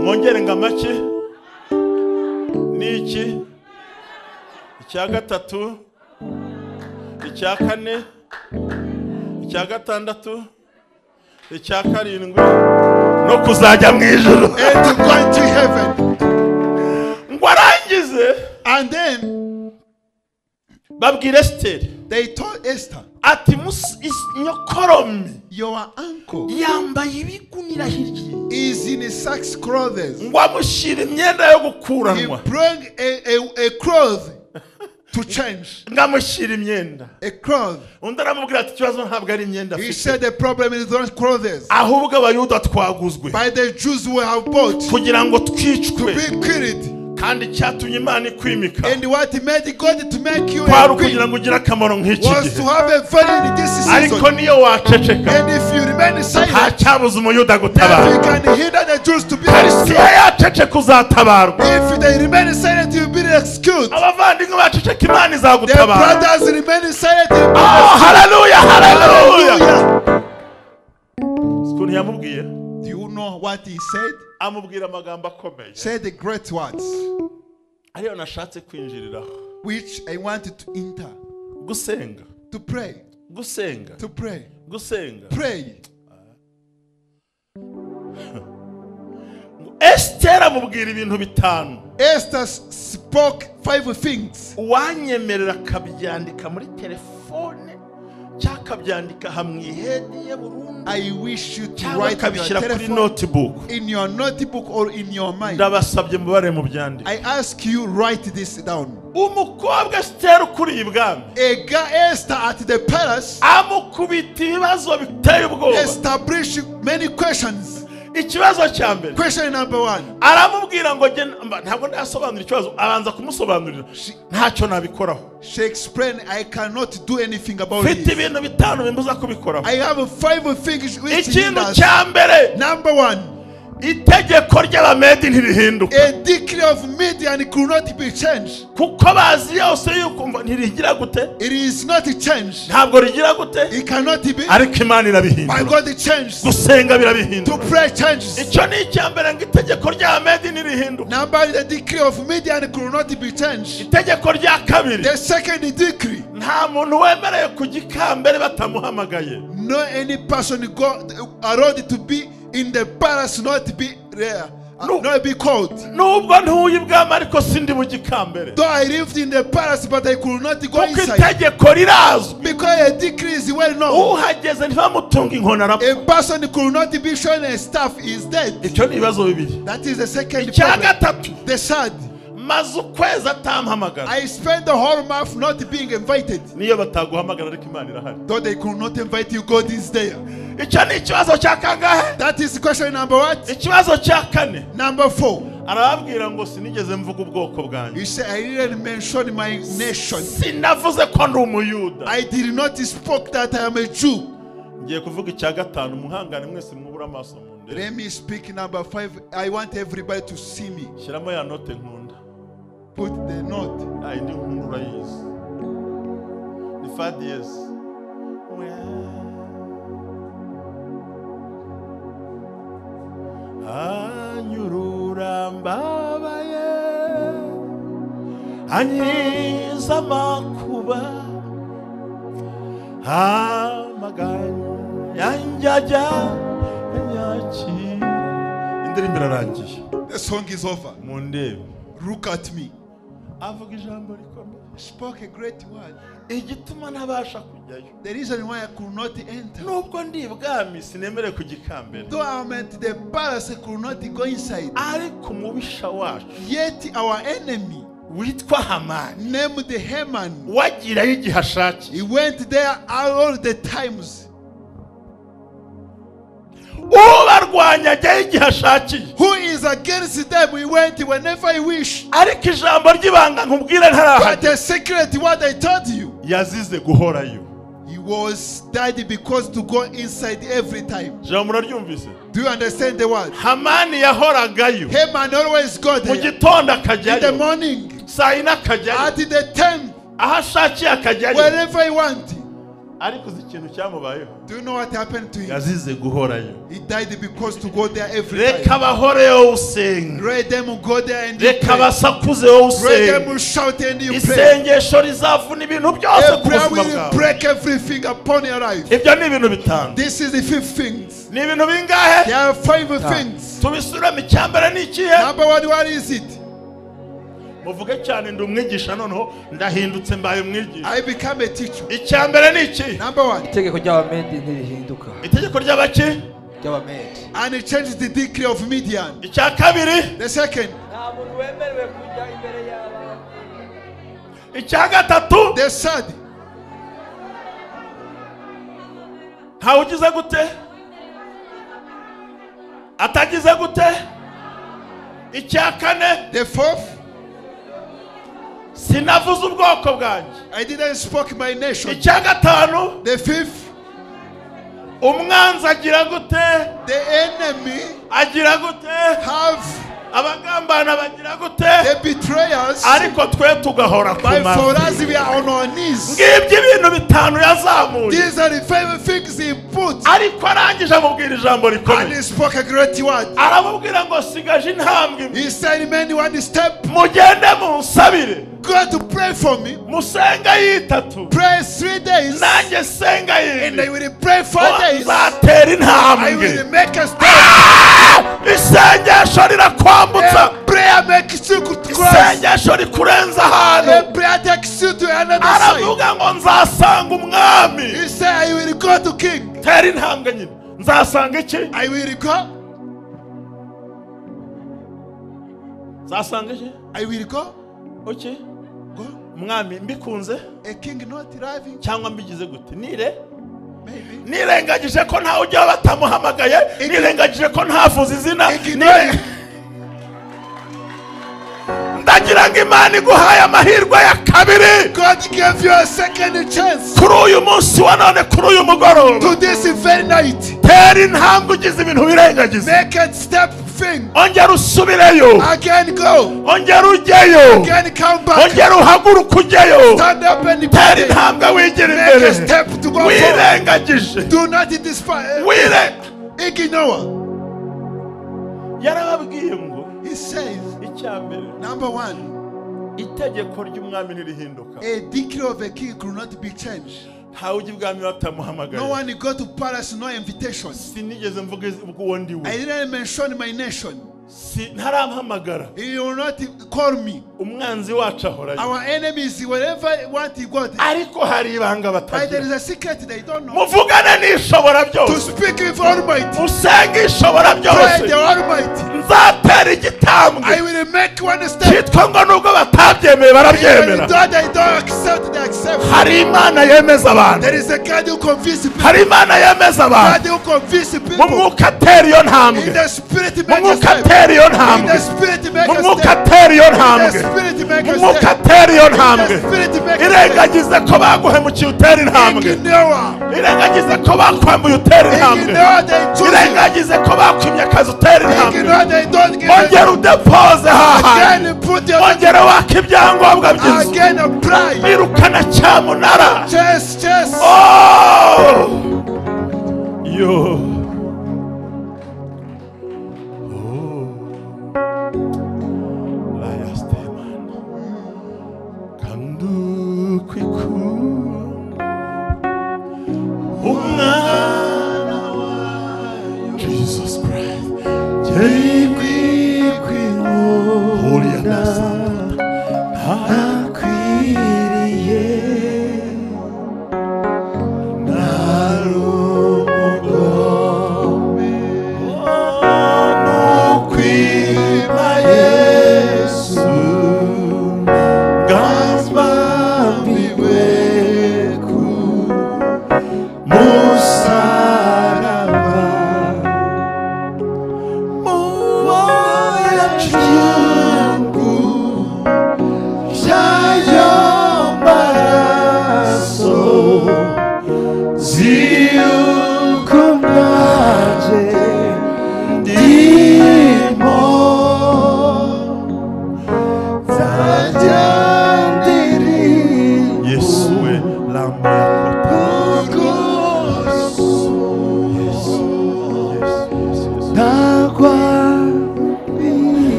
Mwongere ngo amaki niki icya gatatu icya kane icya gatandatu icya karindwi no kuzajya mu ijuru. And to go to heaven. Ngo arangize. And then babwira Esiteri. They told Esther, ati nyokoromi, your uncle yambaye ibigunira hirya, is in sackcloth. Ngo amushyira imyenda yo gukuranwa. He bring a cloth to change. Ngo amushyira imyenda. A cloth. Undi aramubwira ati ikibazo ntabwo ari imyenda afite. He said the problem is not clothes. Ahubwo abayuda twaguzwe. By the Jews who have bought. Kugira ngo twicwe. To be killed. Kandi cyatumye Imana ikwimika. And what made God to make you a kwari queen ukugira ngo ugire akamaro nk'iki was gihe. to have a value in this season. Ariko niyo waceceka, and if you remain silent, nta cyabuza umuyuda gutabara. you can hinder the Jews to be rescued. Yaceceka uzatabarwa. If they remain silent, you will be rescued. Abavandimwe baceceka Imana izagutabara. The brothers remain silent, you will be Oh, hallelujah, hallelujah. Hallelujah. Ukuntu yamubwiye? Do you know what he said? Amubwira amagambo akomeye. Said the great words. Ariyo nashatse kwinjiriraho. Which I wanted to enter. Gusenga. To pray. Gusenga. To pray. Gusenga. Pray. Esther amubwira ibintu bitanu. Esther spoke 5 things. Uwanyemerera akabyandika muri telefone cyakabyandika hamwe ihedi ye burundu. I wish you to write in your telephone, notebook. In your notebook or in your mind. Ndabasabye mubare mu byandike. I ask you write this down. Umukobwa Esther ukuriye ibwami. A girl Esther at the palace. Amukubita ibibazo biteye ubwoba. Establish many questions. Ikibazo cya mbere. Question number 1. Aramubwira ngo ntabwo ndasobanura ikibazo, abanza kumusobanurira. Ntacyo nabikoraho. She explained, I cannot do anything about it. Mfite ibintu bitanu bimbuza kubikoraho. I have 5 things which Ikintu cya mbere. Number 1. Itegeko ry'Abamedi ntirihinduka. A decree of Midian could not be changed. Kuko bazi yose yuko ntirigira gute? It is not changed. Ntabwo rigira gute? It cannot be. Ariko Imana irabihindura. By God it changed. Gusenga birabihindura. To pray changes. Icyo ni icya mbere ngo itegeko ry'Abamedi ntirihinduka. Number, the decree of Midian could not be changed. Itegeko rya kabiri. The second decree. Nta muntu wemerewe kujya ikambere batamuhamagaye. No any person go allowed to be in the palace, not be there, No. not be called. Nubwo ntuye ibwami ariko sindi bugikambere. Though I lived in the palace, but I could not go Kuko inside. itegeko rirazwi. Because a decree is well known. Uhageze ntibamutunga inkoni arapfa. A person could not be shown a staff is dead. Icyo ni ibibazo bibiri. That is the second Icya problem. gatatu. The third. Maze ukwezi atampamagara. I spent the whole month not being invited. Niyo bataguhamagara ariko Imana irahari. Though they could not invite you, God is there. Icyo ni ikibazo cya kangahe? That is question number what? Ikibazo cya kane. Number 4. Arababwira ngo sinigeze mvuga ubwoko bwanjye. He said, I didn't mention my nation. Sinavuze ko ndi umuyuda. I did not spoke that I am a Jew. Ngiye kuvuga icya gatanu, muhangane mwese mwubura amaso munde. Let me speak number 5. I want everybody to see me. Shyiramo ya note nkunda. Put the note. Indi nkunda urayizi. Ni fa dièse. Anyurura mbabaye, anyiza amakuba, amaganya yanjye ajya anyakira. Indirimbo irarangiye. The song is over. Mundebe. Look at me. Avuga ijambo rikomeye. Spoke a great word. Igituma ntabasha kujyayo. The reason why I could not enter. Nubwo ndi ibwami sinemere kujya. Though I'm at the palace, I could not go inside. Ariko umubisha wacu. Yet our enemy witwa Hamani. Named Haman. Wagirayo igihe ashakiye. He went there all the times. Ubarwanya ajyayo igihe ashakiye. Who is against them? He went whenever he wish. Ariko ijambo ry'ibanga nkubwire ntarahagera. But the secret what I told you. Yazize guhorayo. He was died because to go inside every time. Ijambo muraryumvise? Do you understand the word? Hamani yahoragayo. Haman always go there. Mu gitondo akajyayo. In the morning. Saa yine akajyayo. At the 10. Aho ashakiye akajyayo. Wherever he want. Ariko uzi ikintu cyamubayeho? Do you know what happened to him? Yazize guhorayo. He died because to go there every time. Reka bahoreyo usenga. Let them go there and you Reka pray. basakuze usenga. Let them shout and you pray. Isengesho rizavuna ibintu byose A ku prayer buzima will bwawe. break everything upon your life. Ibyo ni ibintu bitanu. This is the 5 things. Ni ibintu bingahe? There are 5 things. Tubisubiremo. Icya mbere ni ikihe? Number 1, what is it? Muvuge cyane ndi umwigisha noneho ndahindutse mbaye umwigisha. I become a teacher. Icya mbere ni iki? Number 1. Itegeko ry'Abamedi ntirihinduka. Itegeko ry'abaki? Ry'Abamedi. And it changed the decree of Midian. Icya kabiri? The second. Nta muntu wemerewe kujya imbere y'abantu. Icya gatatu? The third. Ntawe ugize gute? Atagize gute? Icya kane? The fourth. Sinavuze ubwoko bwanjye. I didn't spoke my nation. Icya gatanu? The fifth. Umwanzi agira gute? The enemy agira gute? Have abagambana bagira gute? The betrayers. Ariko twe tugahora ku But for mavi. us we are on our knees. Ngibyo ibintu bitanu yazamuye. These are the 5 things he put. Ariko arangije amubwira ijambo rikomeye. And he spoke a great word. Aramubwira ngo sigaje intambwe imwe. He said, many one step. Mugende munsabire. God to pray for me. Musenga yitatu. Pray 3 days. Nanjye senga yindi. And I will pray 4 days. Nzatera intambwe. I will make a step. Isengesho rirakwambutsa. Prayer makes you to cross. Isengesho rikurenza ahantu. A prayer takes you to another side. Aravuga ngo nzasanga umwami. He said, I will go to king. Tera intambwe nyine. Nzasanga iki? I will go. Nzasanga iki? I will go. Okay. Go. Mwami mbikunze A king not driving. Cyangwa mbigize gute? Nire Nirengagije ko ntawe ujya batamuhamagaye. Nirengagije ko ntavuze izina. Ndagira ngo Imana iguhaye amahirwe ya kabiri. God gave you a second chance. Kuri uyu munsi wa none, kuri uyu mugoroba. To this very night. Tera intambwe ugize ibintu wirengagiza. Make a step thing. Ongera usubireyo. Again go. Ongera ujyeyo. Again come back. Ongera uhaguruke ujyeyo. Stand up and tera intambwe wigira imbere. Make a step to go forward. Wirengagije. Do not despise. Ignore. Yarababwiye ngo. He says, number one, itegeko ry'umwami ntirihinduka. A decree of a king could not be changed. Ntawe ujya ibwami batamuhamagaye. No one go to palace, no invitation. Sinigeze mvuga uwo ndi we. I didn't mention my nation. Ntarampamagara. He will not call me. Umwanzi wacu ahorayo. Our enemies, wherever want he got. Ariko hari ibanga batagira. But there is a secret they don't know. Muvugane n'ishobora byose. To speak with Almighty. Usenge ishobora byose. Pray the Almighty. Nzatera igitambwe. I will make one step. Cyitwa ngo nubwo batabyemeye barabyemera. Even though they don't accept, they accept. Hari Imana yemeza abantu. There is a God who convinces people. Hari Imana yemeza abantu. God who convinces people. Mu mwuka atera iyo ntambwe. In the spirit Mu make a mwuka step. atera iyo In ntambwe. the spirit make Mu a mwuka step. atera iyo In the ntambwe. spirit make Mu a mwuka step. atera iyo In the ntambwe. spirit make a step. Irengagize ko baguhemukiye utera intambwe. Ignore. Irengagize ko bakwambuye utera intambwe. Ignore they choose you. Irengagize ko bakwimye akazi utera intambwe. Ignore they don't give Ongera udepoze hahandi. Again put your Ongera waka ibyangombwa by'inzu. Again apply. Irukana cyamunara. Chase, chase. Oh! Yo. Jesus Christ.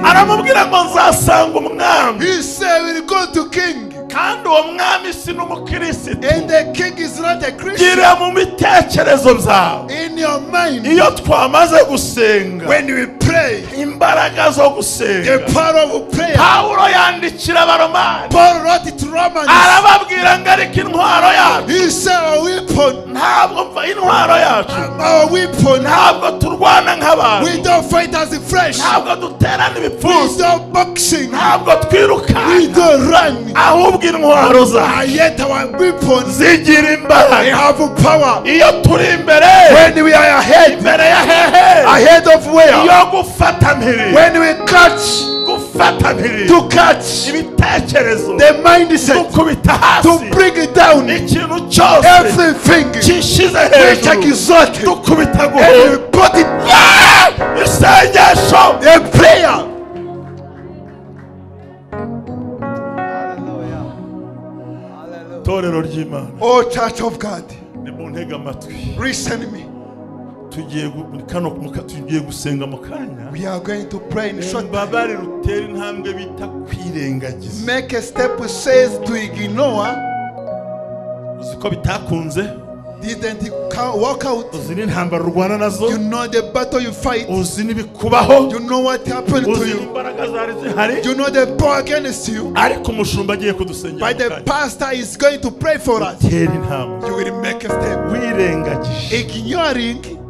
Aramubwira ngo nzasanga umwami. He said we will go to king. Kandi uwo mwami si n'umukristo. And the king is not a Christian. Gira mu bitekerezo byawe. In your mind. Iyo twamaze gusenga. When we pray. Imbaraga zo gusenga. The power of prayer. Pawulo yandikira Abaromani. Paul wrote it to Romans. Arababwira ngo ariko intwaro yacu. He said our weapon. Ntabwo mva intwaro yacu. Our weapon. Ntabwo turwana nk'abantu. We don't fight as the flesh. Ntabwo duterana ibipfunsi. We don't boxing. Ntabwo twiruka. We don't run. Ahubwo intwaro zacu Yet our weapons zigira imbaraga. They have power. Iyo turi imbere. When we are ahead. Imbere ya hehe. Ahead of where? Iyo gufata mpiri. When we catch. Gufata mpiri. To catch. Ibitekerezo. The mindset. Gukubita hasi. To bring it down. Ikintu cyose. Everything. Kishize hejuru. Which exalted. Dukubita And guhora. we put it. Isengesho. A prayer. Torero ry'Imana. Oh Church of God. Nimuntege amatwi. Listen to me. Tugiye gusenga mu kanya. We are going to pray in short. Mbabare rutera intambwe bita kwirengagiza. Make a step which says to ignore. Uzi ko bitakunze. Didn't walk out. Uzi n'intambara urwana nazo. You know the battle you fight. Uzi n'ibikubaho. You know what happened to you. Uzi n'imbaraga zari zihari. You know the power against you. Ariko umushumba agiye kudusengera. But the pastor is going to pray for us. Tera intambwe. You will make a step. Wirengagije. Ignoring.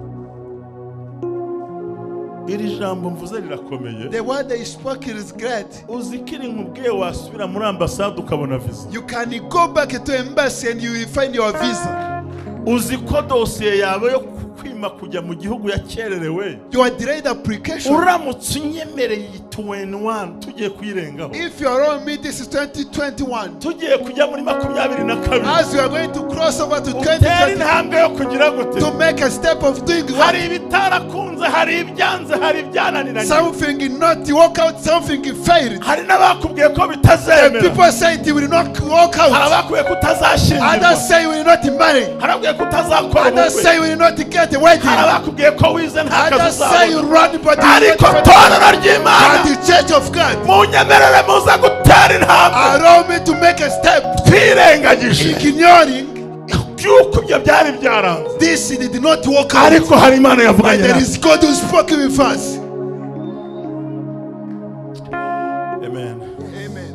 Iri jambo mvuze rirakomeye. The word they spoke is great. Uzi ko iri nkubwiye wasubira muri ambasade ukabona visa. You can go back to embassy and you will find your visa. Uzi ko dosiye yawe yo kwima kujya mu gihugu yakererewe. Your delayed application. Uramutse unyemereye 21 tugiye kuyirengaho. If you are on me, this is 2021. Tugiye kujya muri 22. As you are going to cross over to Utera 2020 intambwe yo kugira gute. to make a step of doing what Hari ibitarakunze, hari ibyanze, hari ibyananiranye. something not work out, something failed. Hari n'abakubwiye ko The bitazemera. people say it will not work Hari out. abakubwiye ko utazashyingirwa. Others say you will not marry. Hari abakubwiye ko utazakora Others ubukwe. say you will not get a wedding. Hari abakubwiye ko wize nta kazi Others say you uzabona. run but you will Ariko not. torero ry'Imana, But the church of God munyemerere muze gutera intambwe. allow me to make a step. Twirengagije Ignoring by'uko ibyo byari byaranze. this did not work out. Ariko hari Imana But yavuganye there natwe. is God who spoke with us. Amen. Amen.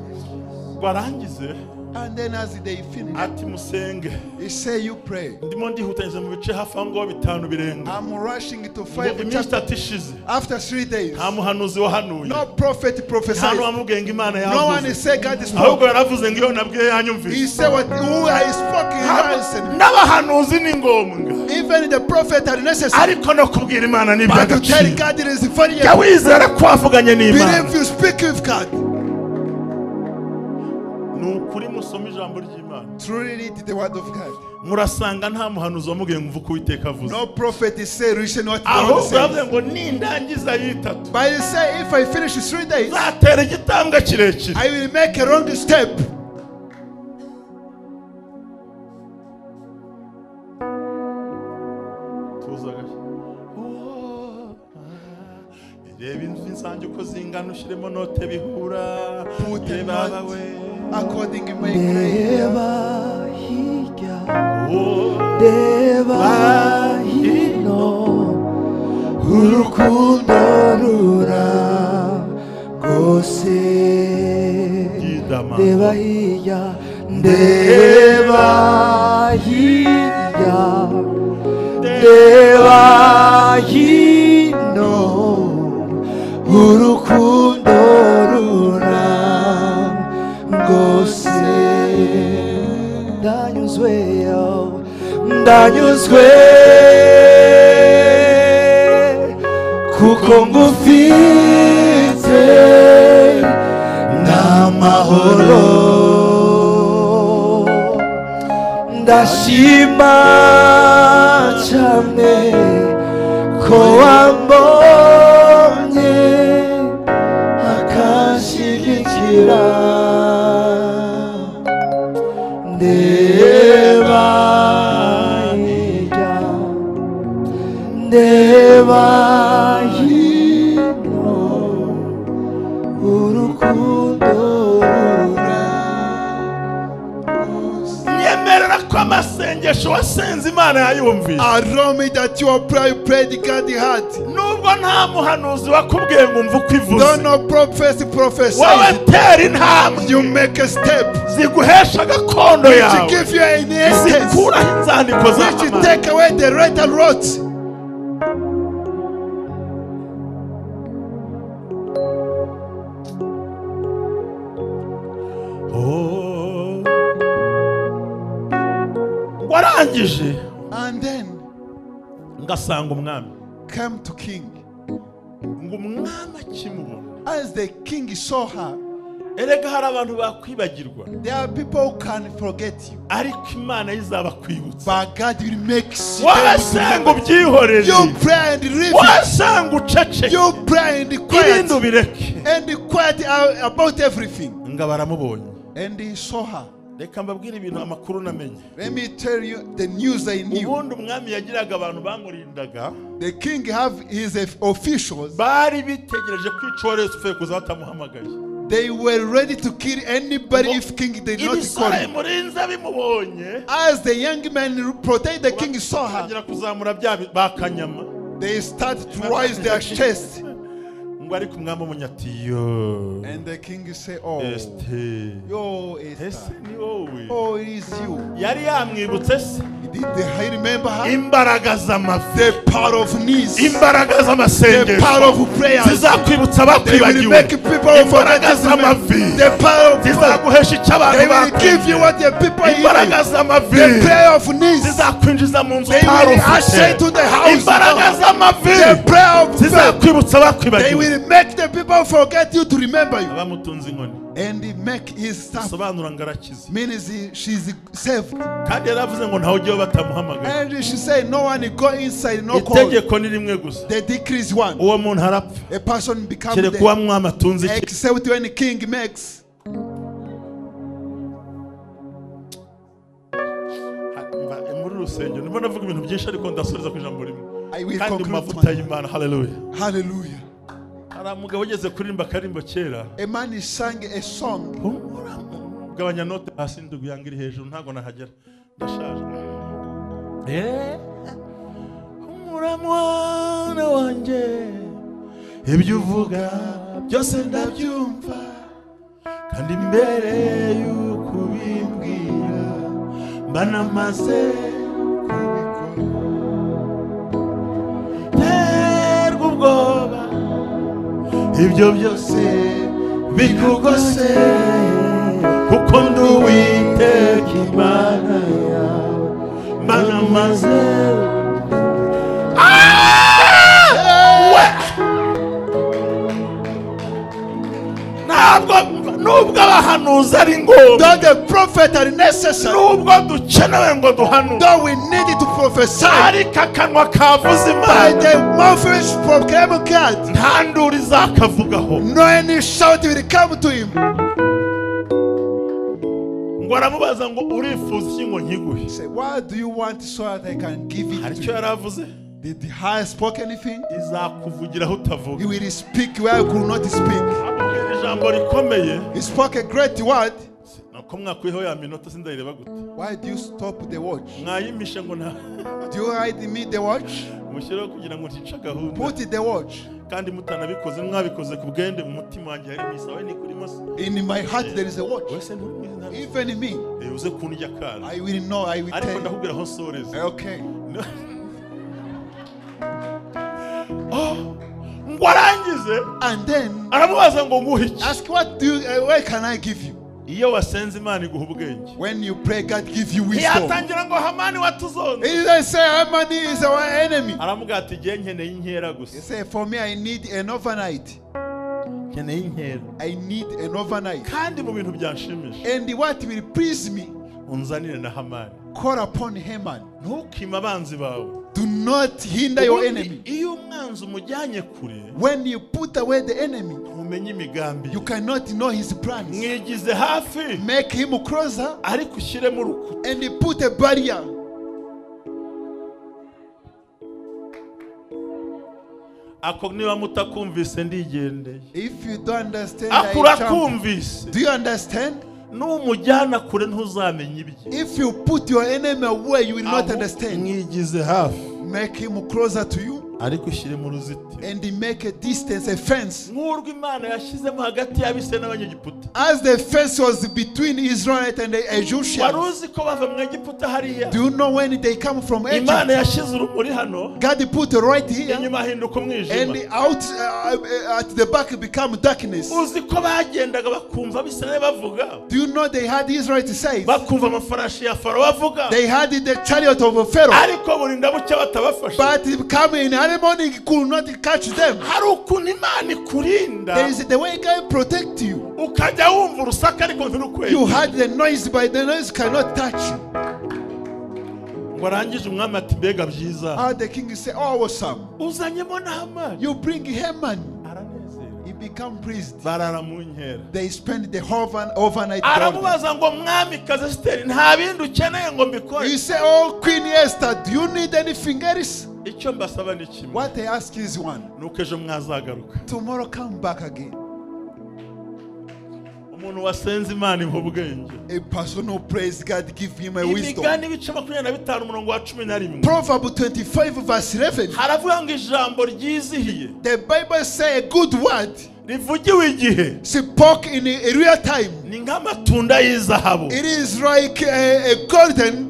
Barangize And then as they finish, ati musenge. he say you pray. Ndimo ndihutanyije mu bice hafi aho ngaho bitanu birenga. I'm rushing to Ngo five iminsi chapters. itatu ishize After 3 days, nta muhanuzi wahanuye, no prophet nta prophesied. n'uwamubwiye ngo Imana No one yavuze, said God ahubwo spoke. yaravuze ngo iyo nabwiye He yanyumvise. said what who I spoke he answered. N'abahanuzi ni ngombwa, Even the prophet are necessary. ariko no kubwira Imana ni But to tell iby'agaciro. God it is very Jya wizera ko wavuganye n'Imana. Believe you speak with God. Ni ukuri musome ijambo ry'Imana, Truly read the word of God. murasanga nta muhanuzi wamubwiye ngo umve uko Uwiteka avuze, No prophet is say listen what the Lord ahubwo yavuze says. ngo nindangiza yitatu But he say if I finish 3 days, nzatera igitambwe kirekire. I will make a wrong step. Tuza gake. Oh, ah, reba inzu zanjye uko zingana ushyiremo note bihura. Put a Reba note we. according to my grade. Reba hirya, Oh, reba hino, urukundo ruragose. Yidama. Reba hirya, ndeba hirya, ndeba hino, urukundo ruragose. Ndanyuzwe, yo, ndanyuzwe, kuko ngufite n'amahoro. Ndashima cyane ko wambonye akanshyigikira. Ndeba hirya, ndeba hino, urukundo ruragose. Nyemerera ko amasengesho wasenze Imana yayumvise. Allow me that your prayer you prayed God heard. Nubwo nta muhanuzi wakubwiye ngo umve uko ivuze, Don't no prophecy wowe prophesy. tera intambwe You make a step ziguhesha gakondo to yawe, give you an inheritance, zikuraho inzandiko za which Hamani. take away the right and rot. Oh. Warangije And then ngasanga umwami, came to king. ngo umwami akimubona. As the king saw her, Erega hari abantu bakwibagirwa, there are people who can forget you, ariko Imana izabakwibutsa. but God will make them Wasenga ubyihorere, You pray and leave it. wasenga uceceke, You pray and quiet ibindi ubireke. and quiet about everything. Ngo baramubonye. And he saw her. Reka mbabwire ibintu amakuru namenye. Let me tell you the news I knew. Ubundi umwami yagiraga abantu bamurindaga, The king have his officials. bari bitegereje kwica uwari wese upfuye kuza batamuhamagaye. They were ready to kill anybody if king did not call Ibisore him. murinze bimubonye, As the young man protect the king saw her, batangira kuzamura bya bakanyama. they start to raise their chest. Ngo ariko umwami umunyatiyo. And the king say, oh, Esther. Yo, Esther. Ese ni wowe. Oh, it is you. Yari yamwibutse se. Did he remember her? Imbaraga z'amavi. The power of knees. Imbaraga The z'amasengesho. power of prayers. Zizakwibutsa They will abakwibagiwe. make people forget. Imbaraga z'amavi. The power of prayer. Zizaguhesha icyo abantu They will give you bakwimye. what the people give Imbaraga you. z'amavi. The prayer of knees. Zizakwinjiza mu nzu They will utari usher ufite. to the house. Imbaraga z'amavi. The prayer of faith. Zizakwibutsa They abakwibagiwe. will make the people forget you to remember you. Abamutunze inkoni. And he make his staff. Sobanura ngo arakize. Means she's saved. Kandi yaravuze ngo ntawe ujyayo batamuhamagaye. And she said, no one go inside, no call. Itegeko ni rimwe gusa. The decree is one. Uwo muntu arapfa. A person becomes Kereka dead. uwa mwami atunze iki. Except when the king makes. Muri rusengero ndimo ndavuga ibintu byinshi ariko ndasubiza ku ijambo rimwe. I will Kandi mu conclude. mavuta y'Imana, haleluya. Hallelujah. Hari umugabo ugeze kuririmba akarimbo kera. A man sang a song. Gabanya note hasi ndugu yange iri hejuru ntago nahagera. Ndashaje. Humura mwana wanjye ibyo uvuga byose ndabyumva kandi mbere y'uko ubimbwira mba namaze kubikora. Terwa ubwoba ibyo byose bikugose kuko ndi Uwiteka Imana yawe mba namaze. Ntabwo nubwo abahanuzi ari ngombwa. Though the prophet are necessary. Nubwo dukenewe ngo duhanure. Though we need to prophesy. Ariko akanwa kavuze Imana. By the mouth which proclaim God. Nta nduru izakavugaho. No any shout will come to him. Ngo aramubaza ngo urifuza iki ngo nkiguhe. Say, what do you want so that I can give it Hari to icyo you? yaravuze. Did the high spoke anything? Izakuvugiraho utavuga. He will speak where he could not speak. Amubwira ijambo rikomeye. He spoke a great word. Ko mwakwiho ya minota sindayireba gute. Why do you stop the watch? Mwayimishe ngo nta. Do you hide me the watch? Mushireho kugira ngo ntica gahunda. Put the watch. Kandi mutanabikoze mwabikoze ku bwende mu mutima wanjye hari misa we ni kuri mose. In my heart there is a watch. Wese nturi Even me. Uze kundya kana. I will know, I will Ariko tell. ndakubwira aho nsoreza. Okay. Oh, ngo arangize. And then aramubaza ngo nguhe iki? Ask what do you, where can I give you? Iyo wasenze Imana iguha ubwenge. When you pray, God give you wisdom. Ntiyatangira ngo Hamani watuzonze. He didn't say Hamani is our enemy. Aramubwira ati ngiye nkeneye inkera gusa. He said, for me I need an overnight. Nkeneye inkera. I need an overnight. Kandi mu bintu byanshimisha. And what will please me? Unzanire na Hamani. Call upon Haman. Ntukime abanzi bawe. Do not hinder your enemy. Iyo umwanzi umujyanye kure. When you put away the enemy, ntumenye imigambi. You cannot know his plans. Mwigize hafi. Make him closer. Ariko ushyiremo urukuta. And he put a barrier. Ako niba mutakumvise ndigendeye. If you don't understand, Akurakumvise. Do you understand? Numujyana kure ntuzamenye ibye. If you put your enemy away, you will not understand. Mwigize hafi. Make him closer to you. Ariko ushyiremo uruzitiro. And he make a distance, a fence. Nk'urwo Imana yashyizemo hagati y'Abisirayeli n'Abanyegiputa. As the fence was between Israel and the Egyptians. Wari uzi ko bava mu Egiputa hariya? Do you know when they come from Egypt? Imana yashyize urumuri hano. God put right here. Inyuma hahinduka umwijima. And out at the back become darkness. Uzi ko bagendaga bakumva Abisirayeli bavuga? Do you know they had Israel to say? Bakumva amafarashi ya Farawo bavuga. They had the chariot of Pharaoh. Ariko burinda bucya batabafashe. But coming in early morning could not catch them. Hari ukuntu Imana ikurinda. There is the way God protect you. Ukajya wumva urusaku ariko ntirukwegere. You had the noise, but the noise cannot touch you. Ngo arangije umwami ati mbega byiza. How the king say, oh, awesome. Uzanyemo na Hamani. You bring Haman. Aranezerwa. He become pleased. Barara mu nkera. They spend the whole overnight. Aramubaza ngo mwamikazi Esiteri nta bindi ukeneye ngo mbikore. He say, oh, Queen Esther, do you need anything else? Icyo mbasaba ni kimwe. What I ask is one. Nuko ejo mwazagaruka. Tomorrow come back again. Umuntu wasenze Imana imuha ubwenge. A person who prays God give him a wisdom. Imigani ibice 25 umurongo wa 11. Proverb 25 verse 11. Haravuga ngo ijambo ryizihiye. The Bible say a good word rivugiwe igihe. Spoke in a real time. Ni nk'amatunda y'izahabu. It is like a golden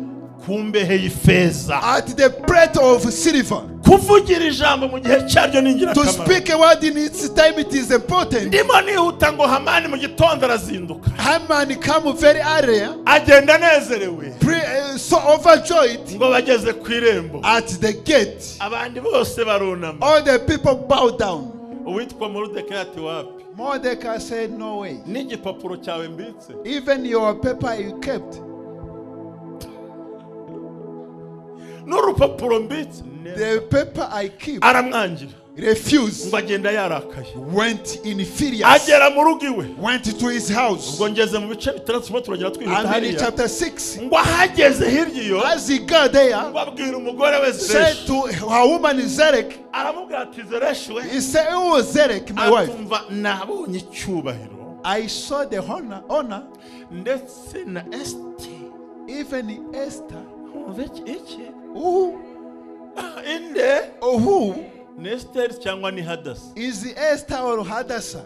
ku mbehe y'ifeza. At the plate of silver. Kuvugira ijambo mu gihe cyaryo ni ingirakamaro. To speak a word in its time, it is important. Ndimo nihuta ngo Hamani mu gitondo arazinduka. Haman come very early. Agenda anezerewe. So overjoyed. Ngo bageze ku irembo. At the gate. Abandi bose barunama. All the people bow down. Uwitwa Moridekayi ati wapi? Mordecai said no way. N'igipapuro cyawe mbitse. Even your paper you kept. N'urupapuro mbitse. The paper I keep. Aramwangira. Refused. Ngo agenda yarakaye. Went in furious. Agera mu rugo iwe. Went to his house. Ubwo ngeze mu bice bitandatu turimo turagera twihuta I'm in hariya. chapter 6. Ngo ahageze hirya iyo. As he got there, ngo abwira umugore we said Zereshi. to her woman Zerek. Aramubwira ati Zereshi we. He said, oh Zerek, my wife. Atumva nabonye icyubahiro. I saw the honor. Ndetse na Esther. Even Esther. Iki? Who? Inde? Who? Ni Esther cyangwa ni Hadasa? Is Esther or Hadassah?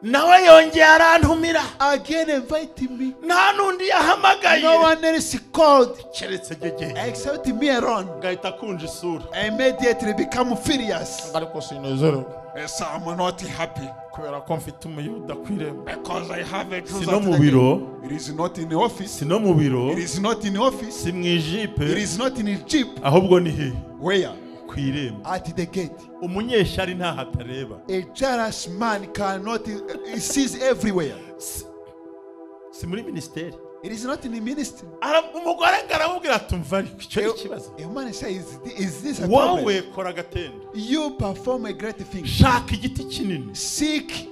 Nawe yongeye arantumira. Again invite me. Nta n'undi yahamagaye. No one else called. Keretse Gege. Except me alone. Ngahita akunja isura. Immediately become furious. Ariko sinezerewe. Yes, I'm not happy. Kubera ko mfite umuyuda ku irembo. Because I have a Jew. Si no mu biro. It is not in the office. Si no mu biro. It is not in the office. Si mu ijipe. It is not in a jeep. Ahubwo ni he? Where? Ku irembo. At the gate. Umunyeshyari ntaho atareba. A jealous man cannot, he sees everywhere. Si muri ministeri. It is not in the ministry. Umugore aramubwira ati umva ariko icyo ni ikibazo. A woman says, is this a problem? Wowe kora agatendo. You perform a great thing. Shaka igiti kinini. Seek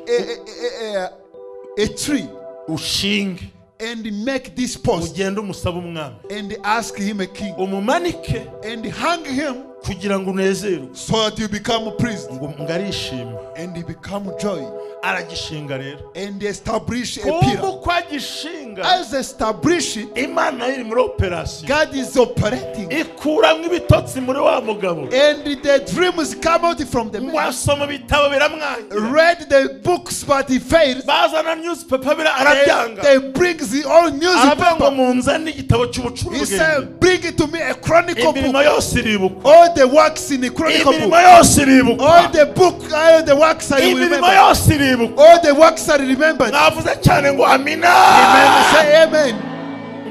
a tree. Ushinge. And make this post. Ugende umusabe umwami. And ask him a king. Umumanike. And hang him. Kugira ngo unezerwe. So that you become a priest. Ngo arishima. And he become joy. Aragishinga rero. And establish a pillar. Uko agishinga. As establish it, Imana iri muri operation. God is operating. Ikuramo ibitotsi muri wa mugabo. And the dreams come out from the man. Wasoma ibitabo biramwangira. Read the books but he fails. Bazana newspaper bira arabyanga. They bring the all newspaper. Aravuga ngo munzane igitabo cy'ubucurabwenge. He said, bring it to me a chronicle book. Imirimo yose iribukwa. All the works in the chronicle book. Imirimo yose iribukwa. All the book, all the works are remembered. Imirimo yose iribukwa. All the works are remembered. Navuze cyane ngo amina. Amen. Say amen.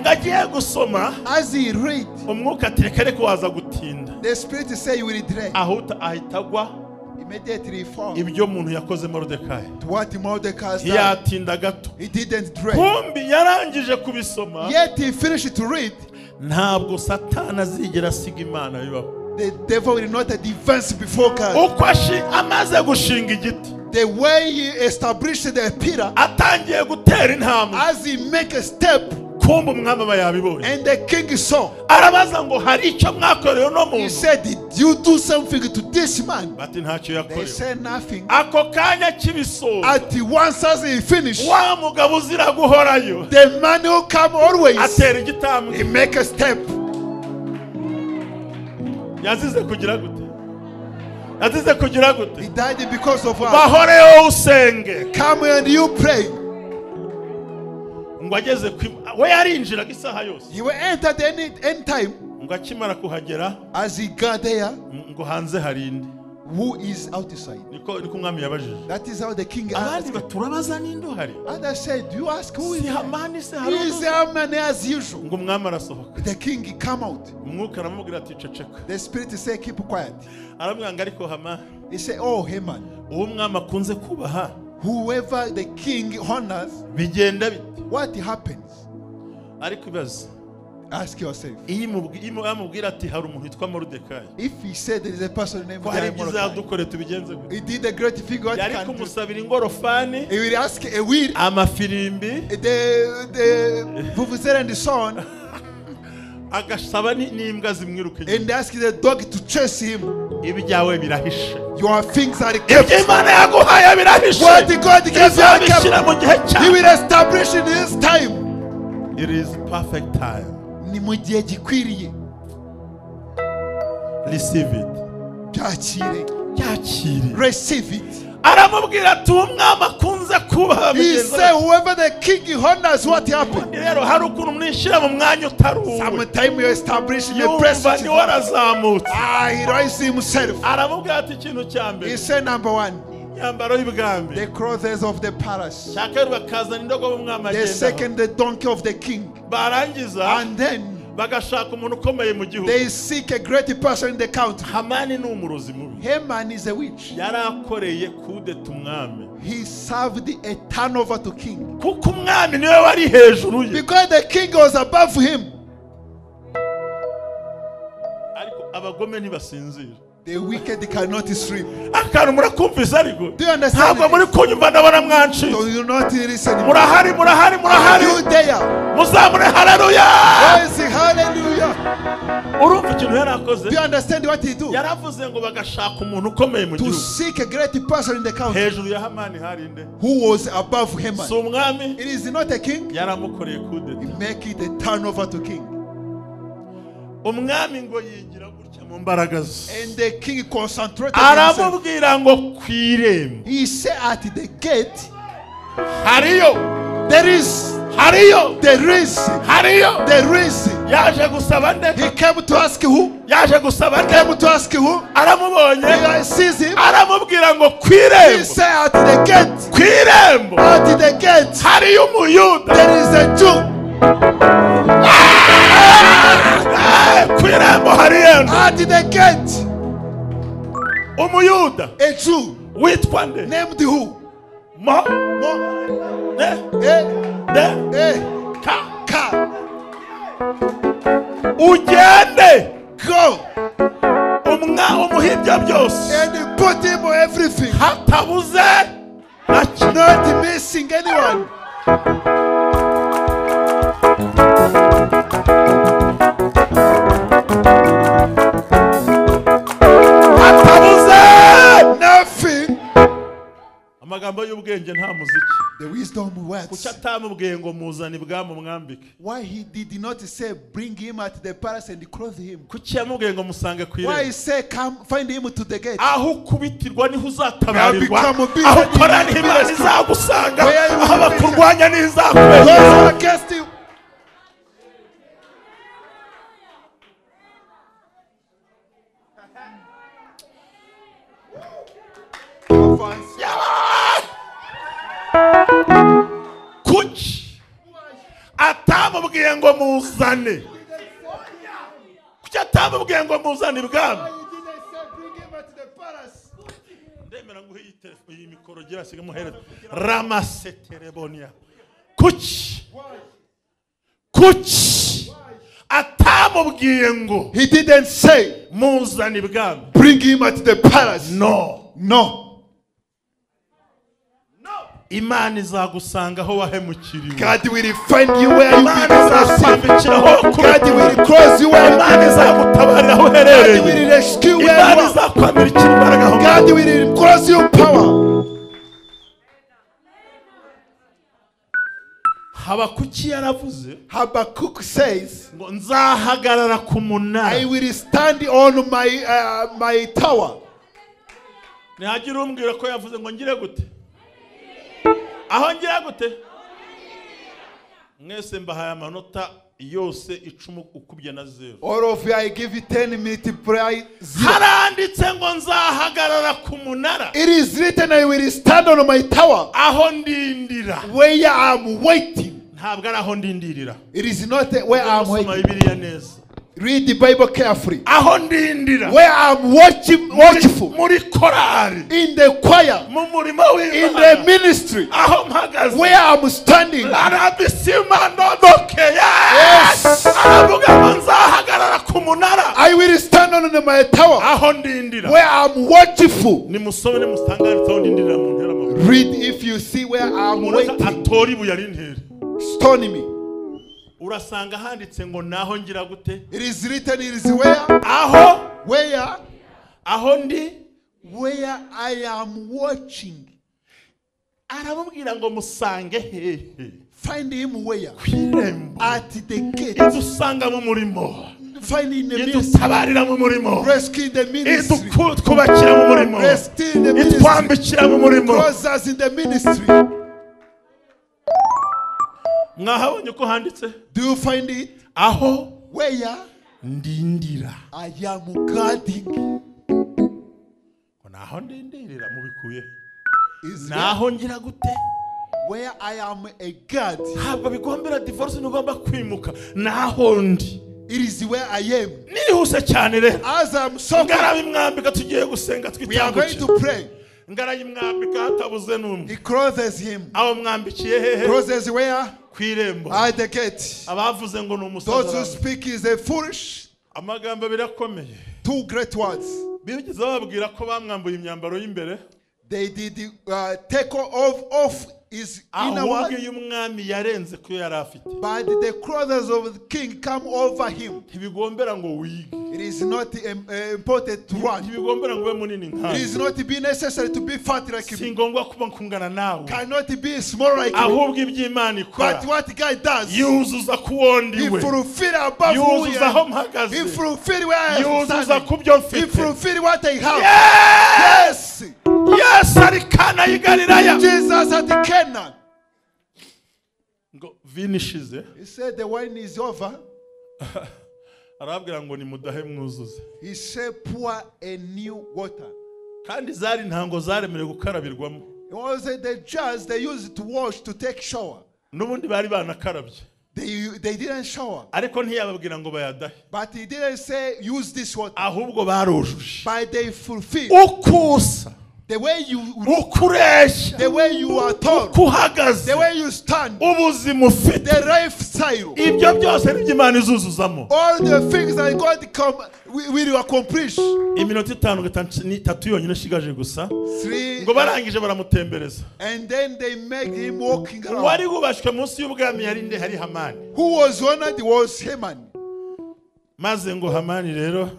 Ngagiye gusoma. As he read, umwuka ati reka reka waza gutinda. The spirit say you will dread. Ahuta ahita agwa. Immediately fall. Ibyo umuntu yakoze Moridekayi. To what Mordecai done. Ntiyatinda gato. He didn't dread. Kumbi yarangije kubisoma. Yet he finished to read. Ntabwo Satani azigera asiga Imana bibaho. The devil will not advance before God. Uko amaze gushinga igiti. The way he established the pillar, atangiye gutera intambwe. As he make a step, kumbe umwami aba yabibonye. And the king saw. Arabaza ngo hari icyo mwakoreye uno muntu. He said, did you do something to this man? Bati ntacyo yakorewe. They said nothing. Ako kanya kibisoza. At once as he finished, wa mugabo uzira guhorayo. The man who come always, atera igitambwe. He make a step. Yazize kugira gute? Yazize kugira gute? He died because of us. Bahoreyo usenge. Come and you pray. Ngo ageze we yarinjiraga isaha yose. He will enter any time. Ngo akimara kuhagera, as he got there, ngo hanze hari indi. Who is outside? Niko umwami yabajije. That is how the king Abandi asked. baturabaza ninde uhari? Others said, do you ask who is Si Hamani se hari He is Haman as usual. Ngo umwami arasohoka. The king come out. Umwuka aramubwira ati ceceka. The spirit said, keep quiet. Aramubwira ngo ariko Haman. He said, oh Haman. Uwo umwami akunze kubaha. Whoever the king honors, bigenda bite? What happens? Ariko ibaze. Ask yourself. Iyo amubwira ati hari umuntu witwa Moridekayi. If he said there is a person named Mordecai, he did a great thing. What yari can do? kumusabira ingorofani. He will ask a wheel. Amafirimbi. The vuvuzela and the son. Agasaba n'imbwa zimwiruka. And ask the dog to chase him. Ibyawe birahishe. Your things are kept. Ibyo Imana yaguhaye birahishe. What God gives you are kept. Izabishyira mu gihe cyayo. He will establish in his time. It is perfect time. Ni mu gihe gikwiriye. Receive it. Byakire. Byakire. Receive it. Aramubwira ati umwami akunze kubaha. He said, whoever the king honors, what happened? Rero hari ukuntu mwishyira mu mwanya utari uwe. Sometime you establish the place. Yumva niwe arazamutse. He raised himself. Aramubwira ati ikintu cya mbere. He said, number one, imyambaro y'ubwami. The clothes of the palace. Cya kabiri bakazana indogobe umwami The agendaho. second, the donkey of the king. Barangiza. And then bagashaka umuntu ukomeye mu gihugu. They seek a great person in the country. Hamani ni umurozi mubi. Haman is a witch. Yarakoreye kudeta umwami. He served a turnover to king. Kuko umwami niwe wari hejuru ye. Because the king was above him. Ariko abagome ntibasinzira. The wicked cannot sleep. Akantu murakumvise ariko. Do you understand? Ntabwo muri kunyumva ndabona mwancitse. So you not listen. Murahari, murahari, murahari. You there. Muzamure haleluya. Yes, hallelujah. Urumva ikintu yarakoze? Do you understand what he do? Yaravuze ngo bagashaka umuntu ukomeye mu To gihugu. seek a great person in the country. Hejuru ya Hamani hari nde? Who was above Haman? Si umwami? It is not a king. Yaramukoreye kudeta. He make it a turnover to king. Umwami ngo yigira gutya mu mbaraga ze. And the king concentrated himself. Aramubwira ngo ku irembo. He said at the gate, hariyo. There is. Hariyo. There is. Hariyo. There is. Yaje gusaba nde? He came to ask who? Yaje gusaba nde? Came to ask who? Aramubonye. He sees him. Aramubwira ngo ku irembo. He said at the gate. Ku irembo. At the gate. Hariyo umuyuda. There is a Jew. Ku irembo hariyo. At the gate. Umuyuda. A Jew. Witwa nde? Named who? Mo. Mo. Ne. E. De. E. Ka. Ka. Ugende. Go. Umuha ibyo byose. And put him on everything. Hatabuze na kimwe. Not missing anyone. Hatabuze nothing. Amagambo y'ubwenge nta muziki. The wisdom words. Kuki atamubwiye ngo muzane ibwami umwambike? Why he did not say bring him at the palace and clothe him? Kuki yamubwiye ngo musange ku irembo? Why he say come find him to the gate? Aho ukubitirwa niho uzatabarirwa. Aho ukora niho Imana izagusanga. Aho bakurwanya niho izakwegera. Kuki atamubwiye ngo muzane? Kuki atamubwiye ngo muzane ibwami? Ndemera nguhe iyi telefone, iyi mikoro gira asiga muhereza. Ramaseterebonia. Kuki? Kuki atamubwiye ngo? He didn't say muzane ibwami. Bring him at the palace. No. No. Imana izagusanga aho wahemukiriwe. God will find you where you Imana izakwambikira aho God will cross you where Imana izagutabarira aho uherereye. God will rescue where you Imana are. izakwambikira imbaraga aho God will cross you power. Habakuki yaravuze. Habakkuk says, ngo nzahagarara ku munara. I will stand on my tower. Ntihagira umbwira ko yavuze ngo ngire gute? Aho ngira gute? Mwese mbahaye amanota yose 10 ukubye na 0. All of you, I give you 10 multiply 0. Haranditse ngo nzahagarara ku munara. It is written I will stand on my tower. Aho ndindira. Where I am waiting. Ntabwo ari aho ndindirira. It is not where I am waiting. Bibiliya neza. Read the Bible carefully. Aho ndindira. Where I am watching, watchful. Muri korari. In the choir. Mu murimo w'Imana. In the ministry. Aho mpagaze. Where I am standing. Yes. Aravuga ngo nzahagarara ku munara. I will stand on my tower. Aho ndindira. Where I am watchful. Nimusome nimusanganitse aho ndindirira mu ntera amabuye. Read if you see where I am waiting. Atora ibuye arintere. Stone me. Urasanga handitse ngo naho ngira gute? It is written, it is where? Aho? Where? Aho ndi? Where I am watching. Aramubwira ngo musange hehe? Find him where? Ku irembo. At the gate. Idusanga mu murimo. Find in the ministry. Idutabarira mu murimo. Rescue in the ministry. Idutwubakira mu murimo. Rescue in the ministry. Itwambikira mu murimo. Close us in the ministry. Mwahabonye uko handitse? Do you find it? Aho Where ndindira. I am guarding. Ngo naho ndindirira mubikuye. Is Naho ngira gute? where I am a guard. Ntabwo bigombera divorce, ntugomba kwimuka. Naho ndi. It is where I am. Nihuse cyane rero. As I'm so Ngarabimwambika tugiye gusenga we are going twitambukire. to pray. Ngarayimwambika hatabuze n'umwe. He clothes him. Aho mwambikiye hehe? Clothes where? Ku irembo. At the gate. Abavuze ngo ni Those who umusazi. speak is a foolish. Amagambo abiri akomeye. Two great words. Bigeze bababwira ko bamwambuye imyambaro y'imbere. They did take off his inner Ahubwo one, iyo umwami yarenze ku yo yari afite. but the clothes of the king come over him. Ntibigombera ngo wige. It is not important to run. Ntibigombera ngo ube munini It nkawe. is not be necessary to be fat like Si me. ngombwa kuba kungana nawe. Cannot be small like me. Ahubwo ibyo Imana ikora But what God does, yuzuza ku wo ndi He we. fulfill above who Yuzuza I aho am. mpagaze. He fulfill where I am Yuzuza standing. ku byo He mfite. fulfill what I have. Yes! Yes! Yesu ari Kana y'i Galilaya. Jesus at the Canaan. Ngo vino ishize He said the wine is over. arababwira ngo nimudahe mwuzuze. He said pour a new water. Kandi zari ntango zaremerewe gukarabirwamo. It was the jars they used to wash to take shower. N'ubundi bari banakarabye. They didn't shower. Ariko ntiyababwira ngo bayadahe. But he didn't say use this water. Ahubwo barujuje. But they fulfilled. Ukusa, The way you look, ukureshya, the way you are tall, uko uhagaze, the way you stand, ubuzima ufite, the lifestyle, ibyo byose nibyo Imana izuzuzamo. all the things that God come will accomplish. Iminota itanu n'itatu yonyine ishigaje gusa. Three, Ngo barangije baramutembereza. and then they make him walking around. Uwari wubashywe munsi y'ubwami yari nde? Hari Hamani. Who was honored was Haman. Maze ngo Hamani rero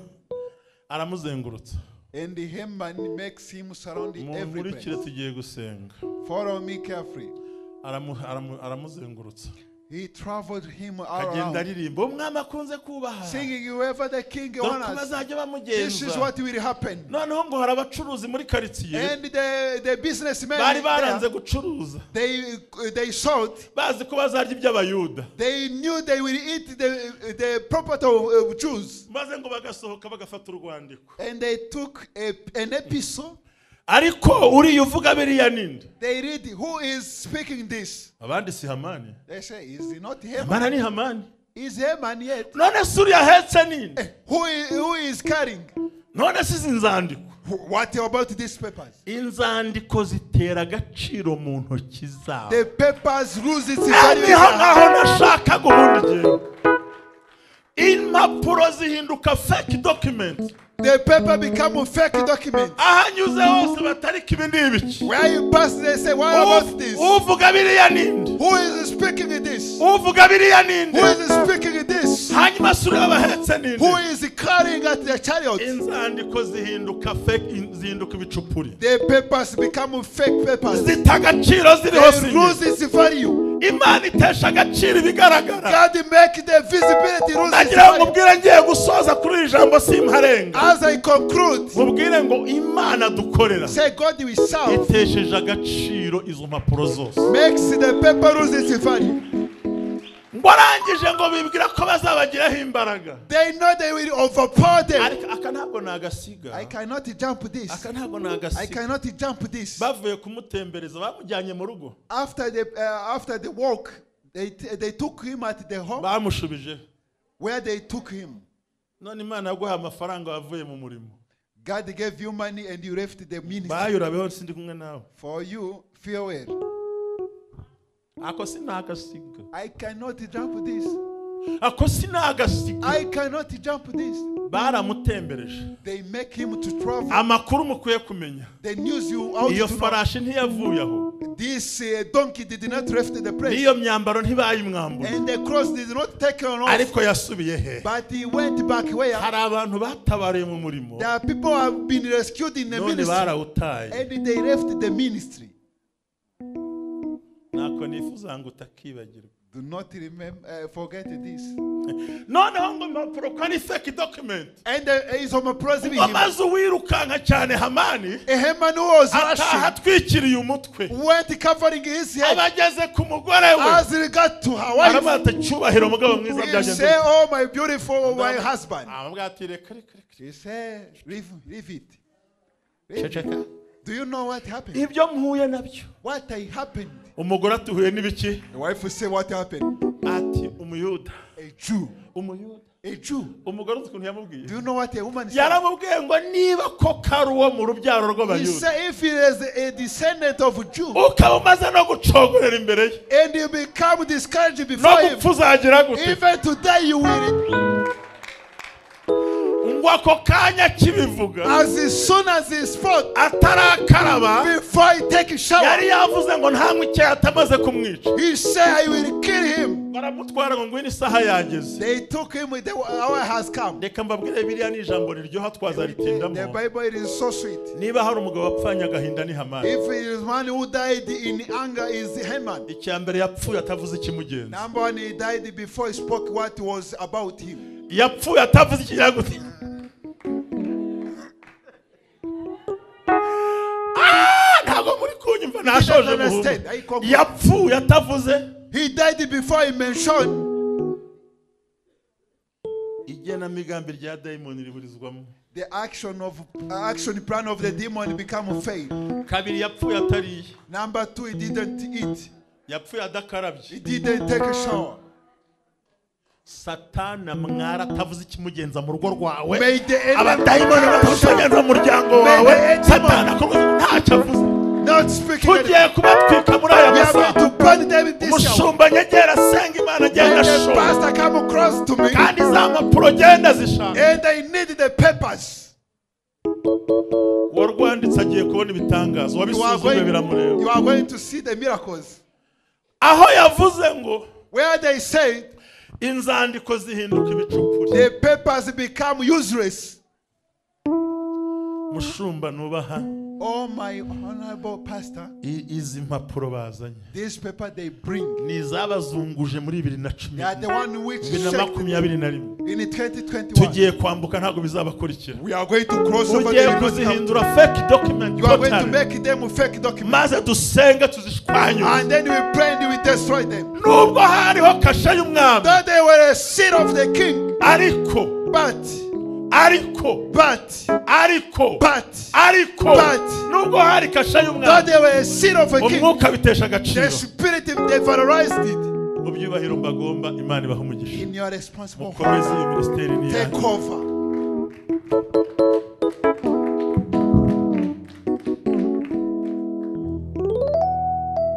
aramuzengurutsa. And the Haman makes him surround every Munkurikire place. tugiye gusenga. Follow me carefully. Aramuzengurutsa. He traveled him all Agenda around, aririmba umwami akunze kubaha. singing whoever the king Dore ko honors. bazajya This is bamugenza. what will happen. Noneho ngo hari abacuruzi muri karitsiye And the businessmen bari baranze there, gucuruza they sold. bazi ko bazarya iby'abayuda. They knew they will eat the property of Jews. Maze ngo bagasohoka bagafata urwandiko. And they took an epistle. Ariko uriya uvuga biriya ninde? They read who is speaking this. Abandi si Hamani. They say, is it not Haman? Hamani ni Hamani. Is Haman yet? None se uriya ahetse ninde? Who is carrying? None se izi nzandiko? What about these papers? Inzandiko zitera agaciro mu ntoki zabo. The papers lose its value. Niho nkaho nashakaga ubundi gihe. Impapuro zihinduka fake document. The paper become a fake document. Ahanyuze hose batarika ibi ni ibiki. Where you pass, they say, what about this? Uvuga biriya ninde? Who is speaking this? Uvuga biriya ninde? Who is speaking this? Hanyuma se ureba abahetse ninde? Who is carrying at the chariot? Inzandiko zihinduka fake, zihinduka ibicupuri. The papers become fake papers. Zita agaciro ziriho They sinye. lose its value. Imana itesha agaciro ibigaragara. God make the visibility lose its Ndagira ngo value. mubwire ngiye gusoza kuri iri jambo simparenga. As I conclude, Mubwire ngo Imana dukorera say God will serve itesheje agaciro izo mpapuro zose. makes the paper lose its value. Ngo arangije ngo bibwira ko bazabagiraho imbaraga. They know they will overpower them. Ariko aka ntabwo nagasiga. I cannot jump this. Aka ntabwo I nagasiga. cannot jump this. Bavuye kumutembereza bamujyanye mu rugo. After the walk, they took him at the home Bamushubije. where they took him. None Imana yaguhaye amafaranga wavuye mu murimo. God gave you money and you left the ministry. Bayurabeho sindi kumwe nawe. For you, farewell. Ako sinagasiga. I cannot jump this. Ako sinagasiga. I cannot jump this. Baramutembereje. They make him to travel. Amakuru mukwiye kumenya. The news you out Iyo to know. farashi ntiyavuye aho. This donkey did not left the place. N'iyo myambaro ntibayimwambuye. And the cross did not take on off. Ariko yasubiye he? But he went back where? Hari abantu batabariye mu murimo. There are people who have been rescued in the None ministry. barawutaye. And they left the ministry. Ntako nifuza ngo utakibagirwa. Do not remember, forget this. Noneho ngo impapuro ko ari fake document. And izo mpapuro Ngo z'ibihimbano. maze uwirukanka cyane Hamani A Haman was ataha rushing, atwikiriye umutwe. went covering his head. Abageze ku mugore we. As he got to her wife, Aramubwira ati cyubahiro mugabo mwiza he byagenze said, bite?" "Oh, my beautiful my husband." Aramubwira ati reka reka reka. He said, "Leave, leave it. Leave it." Ceceka. Do you know what happened? Ibyo mpuye nabyo. What I happened? Umugore atuhuye n'ibiki? The wife said, "What happened?" Ati umuyuda. A Jew. Umuyuda. A Jew. Umugore uzi ukuntu yamubwiye? Do you know what a woman said? Yaramubwiye ngo niba koko ari uwo mu rubyaro He rw'Abayuda. said, if he is a descendant of a Jew Ukaba umaze no gucogorera imbere ye. and you become discouraged No before him, gupfa uzagira gute? even today you will. Ngo ako kanya kibivuga As soon as he spoke, atarakaraba before he take a shower, yari yavuze ngo ntanywe icyayi atamaze kumwica. he said, "I will kill him." Baramutwara ngo ngwino isaha yageze. They took him, the hour has come. Reka mbabwire biriya ni ijambo riryoha The twazaritinda. Bible, it is so sweet. Niba hari umugabo wapfanye agahinda ni Hamani. If it is one who died in anger, is Haman. Icya mbere yapfuye atavuze ikimugenza. Number one, he died before he spoke what was about him. Yapfuye atavuze ikinyagute. Ah, ntabwo muri kunyumva nashoje Understand. muhungu. I conclude. Yapfuye atavuze. He died before he mentioned. Igenamigambi rya dayimoni riburizwamo. The action plan of the demon become fail. Kabiri yapfuye atariye. Number two, he didn't eat. Yapfuye adakarabye. He didn't take a shower. Satana mwara atavuze ikimugenza mu rugo rwawe. May the enemy Abadayimoni batavuze ikimugenza mu muryango wawe. May the Satana akomeza ntacyo avuze. not speaking. Tugiye kubatwika muri aya We are going masaha. to burn them this hour. Umushumba nyegera asenga Imana agenda And the ashora. pastor come across to me, Kandi za mpapuro genda zishaka. and I need the papers. Uwarwanditse agiye kubona ibitangazo. You are Uwabisuzumye going, biramureba. you are going to see the miracles. Aho yavuze ngo Where they say inzandiko zihinduka ibicupuri. the papers become useless. Mushumba nubaha Oh, my honorable pastor, izi mpapuro bazanye this paper they bring, ni izabazunguje muri 2010 they are the one which bibiri na shaked makumyabiri na rimwe. in 2021. Tugiye kwambuka ntabwo bizabakurikira. We are going to cross over Tugiye the river. kuzihindura fake document You are going to totally. make them fake documents. Maze dusenge tuzishwanyuze. And then we pray and we destroy them. Nubwo hariho kashe y'umwami, Though they were a seed of the king, ariko but, ariko but, ariko but, ariko but, nubwo hari kashe though y'umwami, they were a seed of a king, umwuka bitesha agaciro. the spirit they valorized it. Mu byubahiro mbagomba, Imana ibaha umugisha. In your responsible Mukomeze iyo minisiteri ni take iyanyu. over.